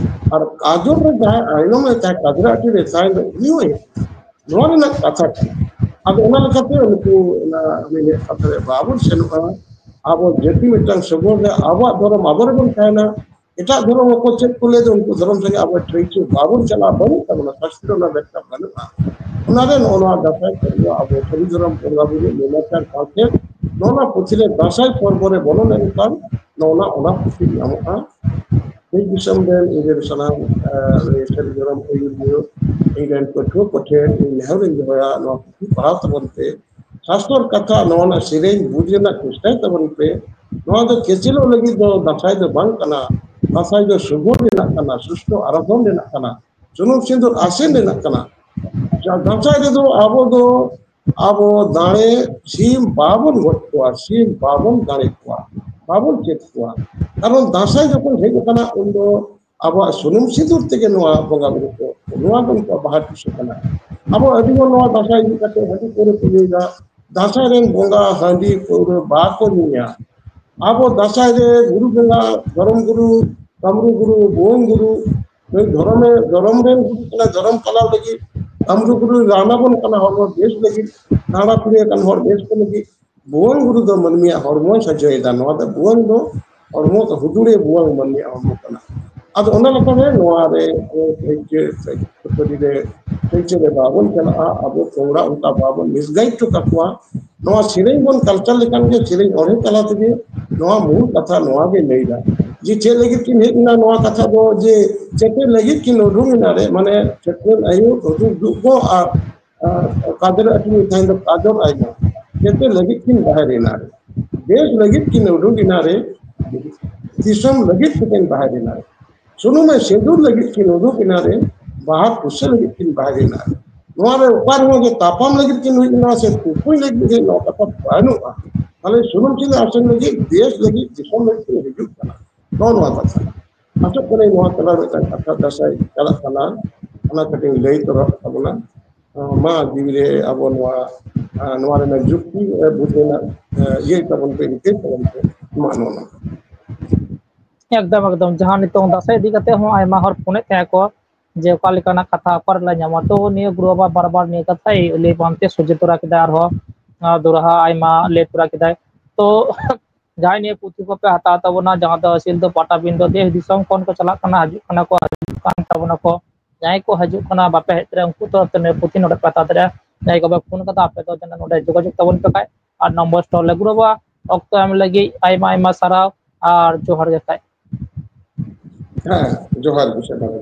ᱟᱨ ᱠᱟᱡᱚᱞ ᱨᱮ ᱡᱟᱦᱟᱸᱭ ᱟᱭᱱᱚᱢ ᱮ ᱛᱟᱦᱮᱸ, ᱠᱟᱡᱽᱨᱟ ᱟᱹᱴᱤ ᱨᱮ ᱛᱟᱦᱮᱸ ᱫᱚ, ᱩᱱᱤ ᱦᱚᱸ ᱦᱮᱡ ᱮᱱᱟ᱾ ᱱᱚᱣᱟ ᱨᱮᱱᱟᱜ ᱠᱟᱛᱷᱟ ᱠᱟᱱᱟ᱾ ᱟᱫᱚ ᱚᱱᱟ ᱞᱮᱠᱟᱛᱮ ᱩᱱᱠᱩ ᱚᱱᱟ ᱩᱱᱤᱭᱟᱜ ᱠᱟᱛᱷᱟ ᱨᱮ ᱵᱟᱵᱚᱱ ᱥᱮᱱᱚᱜᱼᱟ᱾ ᱟᱵᱚ ᱡᱟᱹᱛᱤ ᱢᱤᱫᱴᱟᱝ ᱥᱚᱜᱚᱲ ᱨᱮ ᱟᱵᱚᱣᱟᱜ ᱫᱷᱚᱨᱚᱢ ᱟᱵᱚ ᱨᱮᱵᱚᱱ ᱛᱟᱦᱮᱱᱟ᱾ ᱮᱴᱟᱜ ᱫᱷᱚᱨᱚᱢ ᱦᱚᱸᱠᱚ ᱪᱮᱫ ᱠᱚ ᱞᱟᱹᱭ ᱫᱚ, ᱩᱱᱠᱩ ᱫᱷᱚᱨᱚᱢ ᱥᱮᱫ ᱟᱵᱚ ᱴᱷᱟᱹᱭ ᱪᱮᱫ ᱵᱟᱵᱚᱱ ᱪᱟᱞᱟᱜᱼᱟ, ᱵᱟᱹᱱᱩᱜ ᱛᱟᱵᱚᱱᱟ, ᱥᱟᱥᱛᱨᱚ ᱨᱮᱱᱟᱜ ᱵᱮᱠᱠᱷᱟ ᱵᱟᱹᱱᱩᱜᱼᱟ᱾ ᱚᱱᱟᱨᱮ ᱱᱚᱜᱼᱚ ᱱᱚᱣᱟ ᱫᱟᱸᱥᱟᱭ ᱯᱚᱨᱵᱚ ᱟᱵᱚ ᱥᱟᱹᱨᱤ ᱫᱷᱚᱨᱚᱢ ᱵᱚᱸᱜᱟ ᱵᱩᱨᱩ ᱞᱟᱹᱭᱞᱟᱠᱪᱟᱨ ᱥᱟᱶᱛᱮ ᱱᱚᱜᱼᱚ ᱱᱚᱣᱟ ᱯᱩᱛᱷᱤ ᱨᱮ ᱫᱟᱸᱥᱟᱭ ᱯᱚᱨᱵᱚ ᱨᱮ ᱵᱚᱞᱚ ᱞᱮᱱᱠᱷᱟᱱ ᱱᱚᱜᱼᱚ ᱱᱟ, ᱚᱱᱟ ᱯᱩᱛᱷᱤ ᱧᱟᱢᱚᱜᱼᱟ᱾ ᱫᱮᱥ ᱫᱤᱥᱚᱢ ᱨᱮᱱ ᱤᱧ ᱨᱮᱱ ᱥᱟᱱᱟᱢ, ᱮ, ᱥᱟᱹᱨᱤ ᱫᱷᱚᱨᱚᱢ ᱟᱹᱭᱩᱨᱤᱭᱟᱹ, ᱤᱧ ᱨᱮᱱ ᱯᱟᱹᱴᱷᱩᱣᱟᱹ ᱠᱚᱴᱷᱮᱱ ᱤᱧ ᱱᱮᱦᱚᱨ ᱤᱧ ᱫᱚᱦᱚᱭᱟ, ᱱᱚᱣᱟ ᱯᱩᱛᱷᱤ ᱯᱟᱲᱦᱟᱣ ᱛᱟᱵᱚᱱ ᱯᱮ᱾ ᱥᱟᱥᱛᱚᱨ ᱠᱟᱛᱷᱟ ᱱᱚᱣᱟ ᱨᱮᱱᱟᱜ ᱥᱮᱨᱮᱧ ᱵᱩᱡᱽ ᱨᱮᱱᱟᱜ ᱪᱮᱥᱴᱟᱭ ᱛᱟᱵᱚᱱ ᱯᱮ᱾ ᱱᱚᱣᱟ ᱫᱚ ᱠᱮᱪᱮᱞᱚᱜ ᱞᱟᱹᱜᱤᱫ ᱫᱚ ᱫᱟᱸᱥᱟᱭ ᱫᱚ ᱵᱟᱝ ᱠᱟᱱᱟ᱾ ᱫᱟᱸᱥᱟᱭ ᱫᱚ ᱥᱩᱜᱚᱲ ᱨᱮᱱᱟᱜ ᱠᱟᱱᱟ, ᱥᱩᱥᱴᱷ ᱟᱨᱟᱫᱷᱚᱱ ᱨᱮᱱᱟᱜ ᱠᱟᱱᱟ, ᱥᱩᱱᱩᱢ ᱥᱤᱸᱫᱩᱨ ᱟᱥᱮᱱ ᱨᱮᱱᱟᱜ ᱠᱟᱱᱟ᱾ ᱡᱟ-, ᱫᱟᱸᱥᱟᱭ ᱨᱮᱫᱚ ᱟᱵᱚ ᱫᱚ, ᱟᱵᱚ ᱫᱟᱲᱮ ᱥᱤᱢ ᱵᱟᱵᱚᱱ ᱜᱚᱡ ᱠᱚᱣᱟ, ᱥᱤᱢ ᱵᱟᱵᱚᱱ ᱫᱟᱲᱮ ᱠᱚᱣᱟ, ᱵᱟᱵᱚᱱ ᱪᱮᱫ ᱠᱚᱣᱟ᱾ ᱠᱟᱨᱚᱱ ᱫᱟᱸᱥᱟᱭ ᱡᱚᱠᱷᱚᱱ ᱦᱮᱡ ᱟᱠᱟᱱᱟ, ᱩᱱ ᱫᱚ ᱟᱵᱚᱣᱟᱜ ᱥᱩᱱᱩᱢ ᱥᱤᱸᱫᱩᱨ ᱛᱮᱜᱮ ᱱᱚᱣᱟ ᱵᱚᱸᱜᱟ ᱵᱩᱨᱩ ᱠᱚ, ᱱᱚᱣᱟ ᱫᱚ ᱩᱱᱠᱩᱣᱟᱜ ᱵᱟᱦᱟ ᱴᱤᱥᱟᱹ ᱠᱟᱱᱟ᱾ ᱟᱵᱚ ᱟᱹᱰᱤ ᱦᱚᱲ ᱱᱚᱣᱟ ᱫᱟᱸᱥᱟᱭ ᱤᱫᱤ ᱠᱟᱛᱮ ᱦᱟᱺᱰᱤ ᱯᱟᱹᱣᱨᱟᱹ ᱠᱚ ᱧᱩᱭᱮᱫᱟ᱾ ᱫᱟᱸᱥᱟᱭ ᱨᱮᱱ ᱵᱚᱸᱜᱟ ᱦᱟᱺᱰᱤ ᱯᱟᱹᱣᱨᱟᱹ ᱵᱟᱠᱚ ᱧᱩᱭᱟ᱾ ᱟᱵᱚ ᱫᱟᱸᱥᱟᱭ ᱨᱮ ᱜᱩᱨᱩ ᱵᱚᱸᱜᱟ, ᱫᱷᱚᱨᱚᱢ ᱜᱩᱨᱩ, ᱠᱟᱢᱨᱩ ᱜᱩᱨᱩ, ᱵᱷᱩᱣᱟᱹᱝ ᱜᱩᱨᱩ, ᱱᱩᱭ ᱫᱷᱚᱨᱚᱢᱮ, ᱫᱷᱚᱨᱚᱢ ᱨᱮᱱ ᱜᱩᱨᱩ ᱠᱟᱱᱟᱭ, ᱫᱷᱚᱨᱚᱢ ᱯᱟᱞᱟᱣ ᱞᱟᱹᱜᱤᱫ ᱠᱟᱢᱨᱩ ᱜᱩᱨᱩᱭ ᱨᱟᱱ ᱟᱵᱚᱱ ᱠᱟᱱᱟ, ᱦᱚᱲᱢᱚ ᱵᱮᱥ ᱞᱟᱹᱜᱤᱫ, ᱱᱟᱲᱟ ᱯᱤᱲᱤᱭᱟᱹ ᱠᱟᱱ ᱦᱚᱲ ᱵᱮᱥ ᱠᱚ ᱞᱟᱹᱜᱤᱫ᱾ ᱵᱷᱩᱣᱟᱹᱝ ᱜᱩᱨᱩ ᱫᱚ ᱢᱟᱹᱱᱢᱤᱭᱟᱜ ᱦᱚᱲᱢᱚᱭ ᱥᱟᱡᱟᱣᱮᱫᱟ᱾ ᱱᱚᱣᱟ ᱫᱚ ᱵᱷᱩᱣᱟᱹᱝ ᱫᱚ ᱦᱚᱲᱢᱚ ᱫᱚ ᱦᱩᱫᱩᱲᱤᱭᱟᱹ ᱵᱷᱩᱣᱟᱹᱝ ᱢᱟᱹᱱᱢᱤᱭᱟᱜ ᱦᱚᱲᱢᱚ ᱠᱟᱱᱟ᱾ ᱟᱫᱚ ᱚᱱᱟ ᱞᱮᱠᱟᱛᱮ ᱱᱚᱣᱟ ᱨᱮ ᱟᱵᱚ ᱥᱟᱹᱦᱤᱛᱭᱚ ᱥᱮ ᱠᱷᱟᱹᱯᱟᱹᱨᱤ ᱨᱮ, ᱥᱟᱹᱦᱤᱛᱭᱚ ᱨᱮ ᱵᱟᱵᱚᱱ ᱪᱟᱞᱟᱜᱼᱟ, ᱟᱵᱚ ᱠᱚᱝᱲᱟ ᱚᱱᱠᱟ ᱵᱟᱵᱚᱱ misguide ᱦᱚᱪᱚ ᱠᱟᱠᱚᱣᱟ᱾ ᱱᱚᱣᱟ ᱥᱮᱨᱮᱧ ᱵᱚᱱ culture ᱞᱮᱠᱷᱟᱱ ᱜᱮ ᱥᱮᱨᱮᱧ ᱚᱬᱦᱮ ᱛᱟᱞᱟ ᱛᱮᱜᱮ ᱱᱚᱣᱟ ᱢᱩᱞ ᱠᱟᱛᱷᱟ ᱱᱚᱣᱟ ᱜᱮ ᱞᱟᱹᱭᱫᱟ ᱡᱮ ᱪᱮᱫ ᱞᱟᱹᱜᱤᱫ ᱠᱤᱱ ᱦᱮᱡ ᱮᱱᱟ, ᱱᱚᱣᱟ ᱠᱟᱛᱷᱟ ᱫᱚ ᱡᱮ ᱪᱮᱫ ᱞᱟᱹᱜᱤᱫ ᱠᱤᱱ ᱩᱰᱩᱝ ᱮᱱᱟ ᱨᱮ, ᱢᱟᱱᱮ ᱪᱷᱟᱹᱴᱭᱟᱹᱨ ᱟᱭᱳ ᱩᱰᱩᱠ ᱫᱩᱜ ᱠᱚ ᱟᱨ ᱟᱨ ᱠᱟᱫᱮᱨ ᱟᱹᱴᱤ ᱛᱟᱦᱮᱸ ᱫᱚ ᱠᱟᱫᱚᱨ ᱟᱭᱢᱟ᱾ ᱡᱮᱛᱮ ᱞᱟᱹᱜᱤᱫ ᱠᱤᱱ ᱵᱟᱦᱮᱨ ᱮᱱᱟ ᱨᱮ, ᱫᱮᱥ ᱞᱟᱹᱜᱤᱫ ᱠᱤᱱ ᱩᱰᱩᱠ ᱮᱱᱟ ᱨᱮ, ᱫᱤᱥᱚᱢ ᱞᱟᱹᱜᱤᱫ ᱛᱮᱠᱤᱱ ᱵᱟᱦᱮᱨ ᱮᱱᱟ ᱨᱮ, ᱥᱩᱱᱩᱢ ᱮ ᱥᱤᱸᱫᱩᱨ ᱞᱟᱹᱜᱤᱫ ᱠᱤᱱ ᱩᱰᱩᱠ ᱮᱱᱟ ᱨᱮ, ᱵᱟᱦᱟ ᱠᱩᱥᱟᱹ ᱞᱟᱹᱜᱤᱫ ᱠᱤᱱ ᱵᱟᱦᱮᱨ ᱮᱱᱟ ᱨᱮ᱾ ᱱᱚᱣᱟ ᱨᱮ ᱚᱠᱟ ᱨᱮᱦᱚᱸ ᱡᱮ ᱛᱟᱯᱟᱢ ᱞᱟᱹᱜᱤᱫ ᱠᱤᱱ ᱦᱩᱭ ᱞᱮᱱᱟ ᱥᱮ ᱛᱩᱯᱩᱭ ᱞᱟᱹᱜᱤᱫ ᱜᱮ ᱱᱚᱣᱟ ᱠᱟᱛᱷᱟ ᱵᱟᱹᱱᱩᱜᱼᱟ᱾ ᱛᱟᱦᱞᱮ ᱥᱩᱱᱩᱢ ᱥᱤᱸᱫᱩᱨ ᱟᱥᱮᱱ ᱞᱟᱹᱜᱤᱫ, ᱫᱮᱥ ᱞᱟᱹᱜᱤᱫ, ᱫᱤᱥᱚᱢ ᱞᱟᱹᱜᱤᱫ ᱠᱤᱱ ᱦᱤᱡᱩᱜ ᱠᱟᱱᱟ᱾ ᱱᱚᱜᱼᱚ ᱱᱚᱣᱟ ᱠᱟᱛᱷᱟ᱾ ᱟᱥᱚᱜ ᱠᱟᱹᱱᱟᱹᱧ ᱱᱚᱣᱟ ᱛᱟᱞᱟ ᱨᱮ ᱢᱤᱫᱴᱟᱝ ᱠᱟᱛᱷᱟ ᱫᱟᱸᱥᱟᱭ ᱪᱟᱞᱟᱜ ᱠᱟᱱᱟ, ᱚᱱᱟ ᱠᱟᱹᱴᱤᱡ ᱤᱧ ᱞᱟᱹᱭ ᱛᱚᱨᱟ ᱛᱟᱵᱚᱱᱟ᱾ ᱢᱟ ᱡᱤᱣᱤ ᱨᱮ ᱟᱵᱚ ᱱᱚᱣᱟ, ᱱᱚᱣᱟ ᱨᱮᱱᱟᱜ ᱡᱩᱠᱛᱤ ᱵᱩᱡᱽ ᱨᱮᱱᱟᱜ ᱤᱭᱟᱹ ᱛᱟᱵᱚᱱ ᱯᱮ, ᱤᱱᱠᱟᱹ ᱛᱟᱵᱚᱱ ᱯᱮ᱾ ᱢᱟ ᱱᱚᱣᱟ᱾ ᱮᱠᱫᱚᱢ ᱮᱠᱫᱚᱢ, ᱡᱟᱦᱟᱸ ᱱᱤᱛᱚᱝ ᱫᱟᱸᱥᱟᱭ ᱤᱫᱤ ᱠᱟᱛᱮ ᱦᱚᱸ ᱟᱭᱢᱟ ᱦᱚᱲ ᱯᱷᱳᱱᱮᱫ ᱛᱟᱦᱮᱸ ᱠᱚ ᱡᱮ ᱚᱠᱟ ᱞᱮᱠᱟᱱᱟᱜ ᱠᱟᱛᱷᱟ ᱚᱠᱟ ᱨᱮᱞᱮ ᱧᱟᱢᱟ, ᱛᱚ ᱱᱤᱭᱟᱹ ᱜᱩᱨᱩ ᱵᱟᱵᱟ ᱵᱟᱨ ᱵᱟᱨ ᱱᱤᱭᱟᱹ ᱠᱟᱛᱷᱟᱭ ᱞᱟᱹᱭ ᱵᱟᱝᱛᱮ ᱥᱚᱡᱷᱮ ᱛᱚᱨᱟ ᱠᱮᱫᱟ, ᱟᱨᱦᱚᱸ ᱫᱚᱦᱲᱟ ᱟᱭᱢᱟ ᱞᱟᱹᱭ ᱛᱚᱨᱟ ᱠᱮᱫᱟᱭ᱾ ᱛᱚ ᱡᱟᱦᱟᱸᱭ ᱱᱤᱭᱟᱹ ᱯᱩᱛᱷᱤ ᱠᱚᱯᱮ ᱦᱟᱛᱟᱣ ᱛᱟᱵᱚᱱᱟ, ᱡᱟᱦᱟᱸ ᱫᱚ ᱥᱤᱞᱫᱟᱹ ᱯᱟᱴᱟᱵᱤᱸᱫᱟᱹ ᱫᱮᱥ ᱫᱤᱥᱚᱢ ᱠᱷᱚᱱ ᱠᱚ ᱪᱟᱞᱟᱜ ᱠᱟᱱᱟ, ᱦᱤᱡᱩᱜ ᱠᱟᱱᱟ ᱠᱚ, ᱦᱤᱡᱩᱜ ᱠᱟᱱ ᱛᱟᱵᱚᱱᱟ ᱠᱚ, ᱡᱟᱦᱟᱸᱭ ᱠᱚ ᱦᱤᱡᱩᱜ ᱠᱟᱱᱟ ᱵᱟᱯᱮ ᱦᱮᱡ ᱫᱟᱲᱮᱭᱟᱜᱼᱟ, ᱩᱱᱠᱩ ᱛᱚᱨᱚᱯ ᱛᱮ ᱱᱤᱭᱟᱹ ᱯᱩᱛᱷᱤ ᱱᱚᱰᱮ ᱯᱮ ᱦᱟᱛᱟᱣ ᱫᱟᱲᱮᱭᱟᱜᱼᱟ᱾ ᱡᱟᱦᱟᱸᱭ ᱠᱚᱯᱮ ᱯᱷᱳᱱ ᱠᱟᱫᱟ, ᱟᱯᱮ ᱫᱚ ᱡᱮᱱᱚ ᱱᱚᱰᱮ ᱡᱳᱜᱟᱡᱳᱜᱽ ᱛᱟᱵᱚᱱ ᱯᱮ ᱠᱷᱟᱡ ᱟᱨ ᱱᱚᱢᱵᱚᱨ ᱥᱴᱚᱞ ᱨᱮ᱾ ᱜᱩᱨᱩ ᱵᱟᱵᱟ, ᱚᱠᱛᱚ ᱮᱢ ᱞᱟᱹᱜᱤᱫ ᱟᱭᱢᱟ ᱟᱭᱢᱟ ᱥᱟᱨᱦᱟᱣ ᱟᱨ ᱡᱚᱦᱟᱨ ᱜᱮ ᱠᱷᱟᱡ᱾ ᱦᱮᱸ, ᱡᱚᱦᱟᱨ ᱜᱮ ᱥᱟᱨᱦᱟᱣ᱾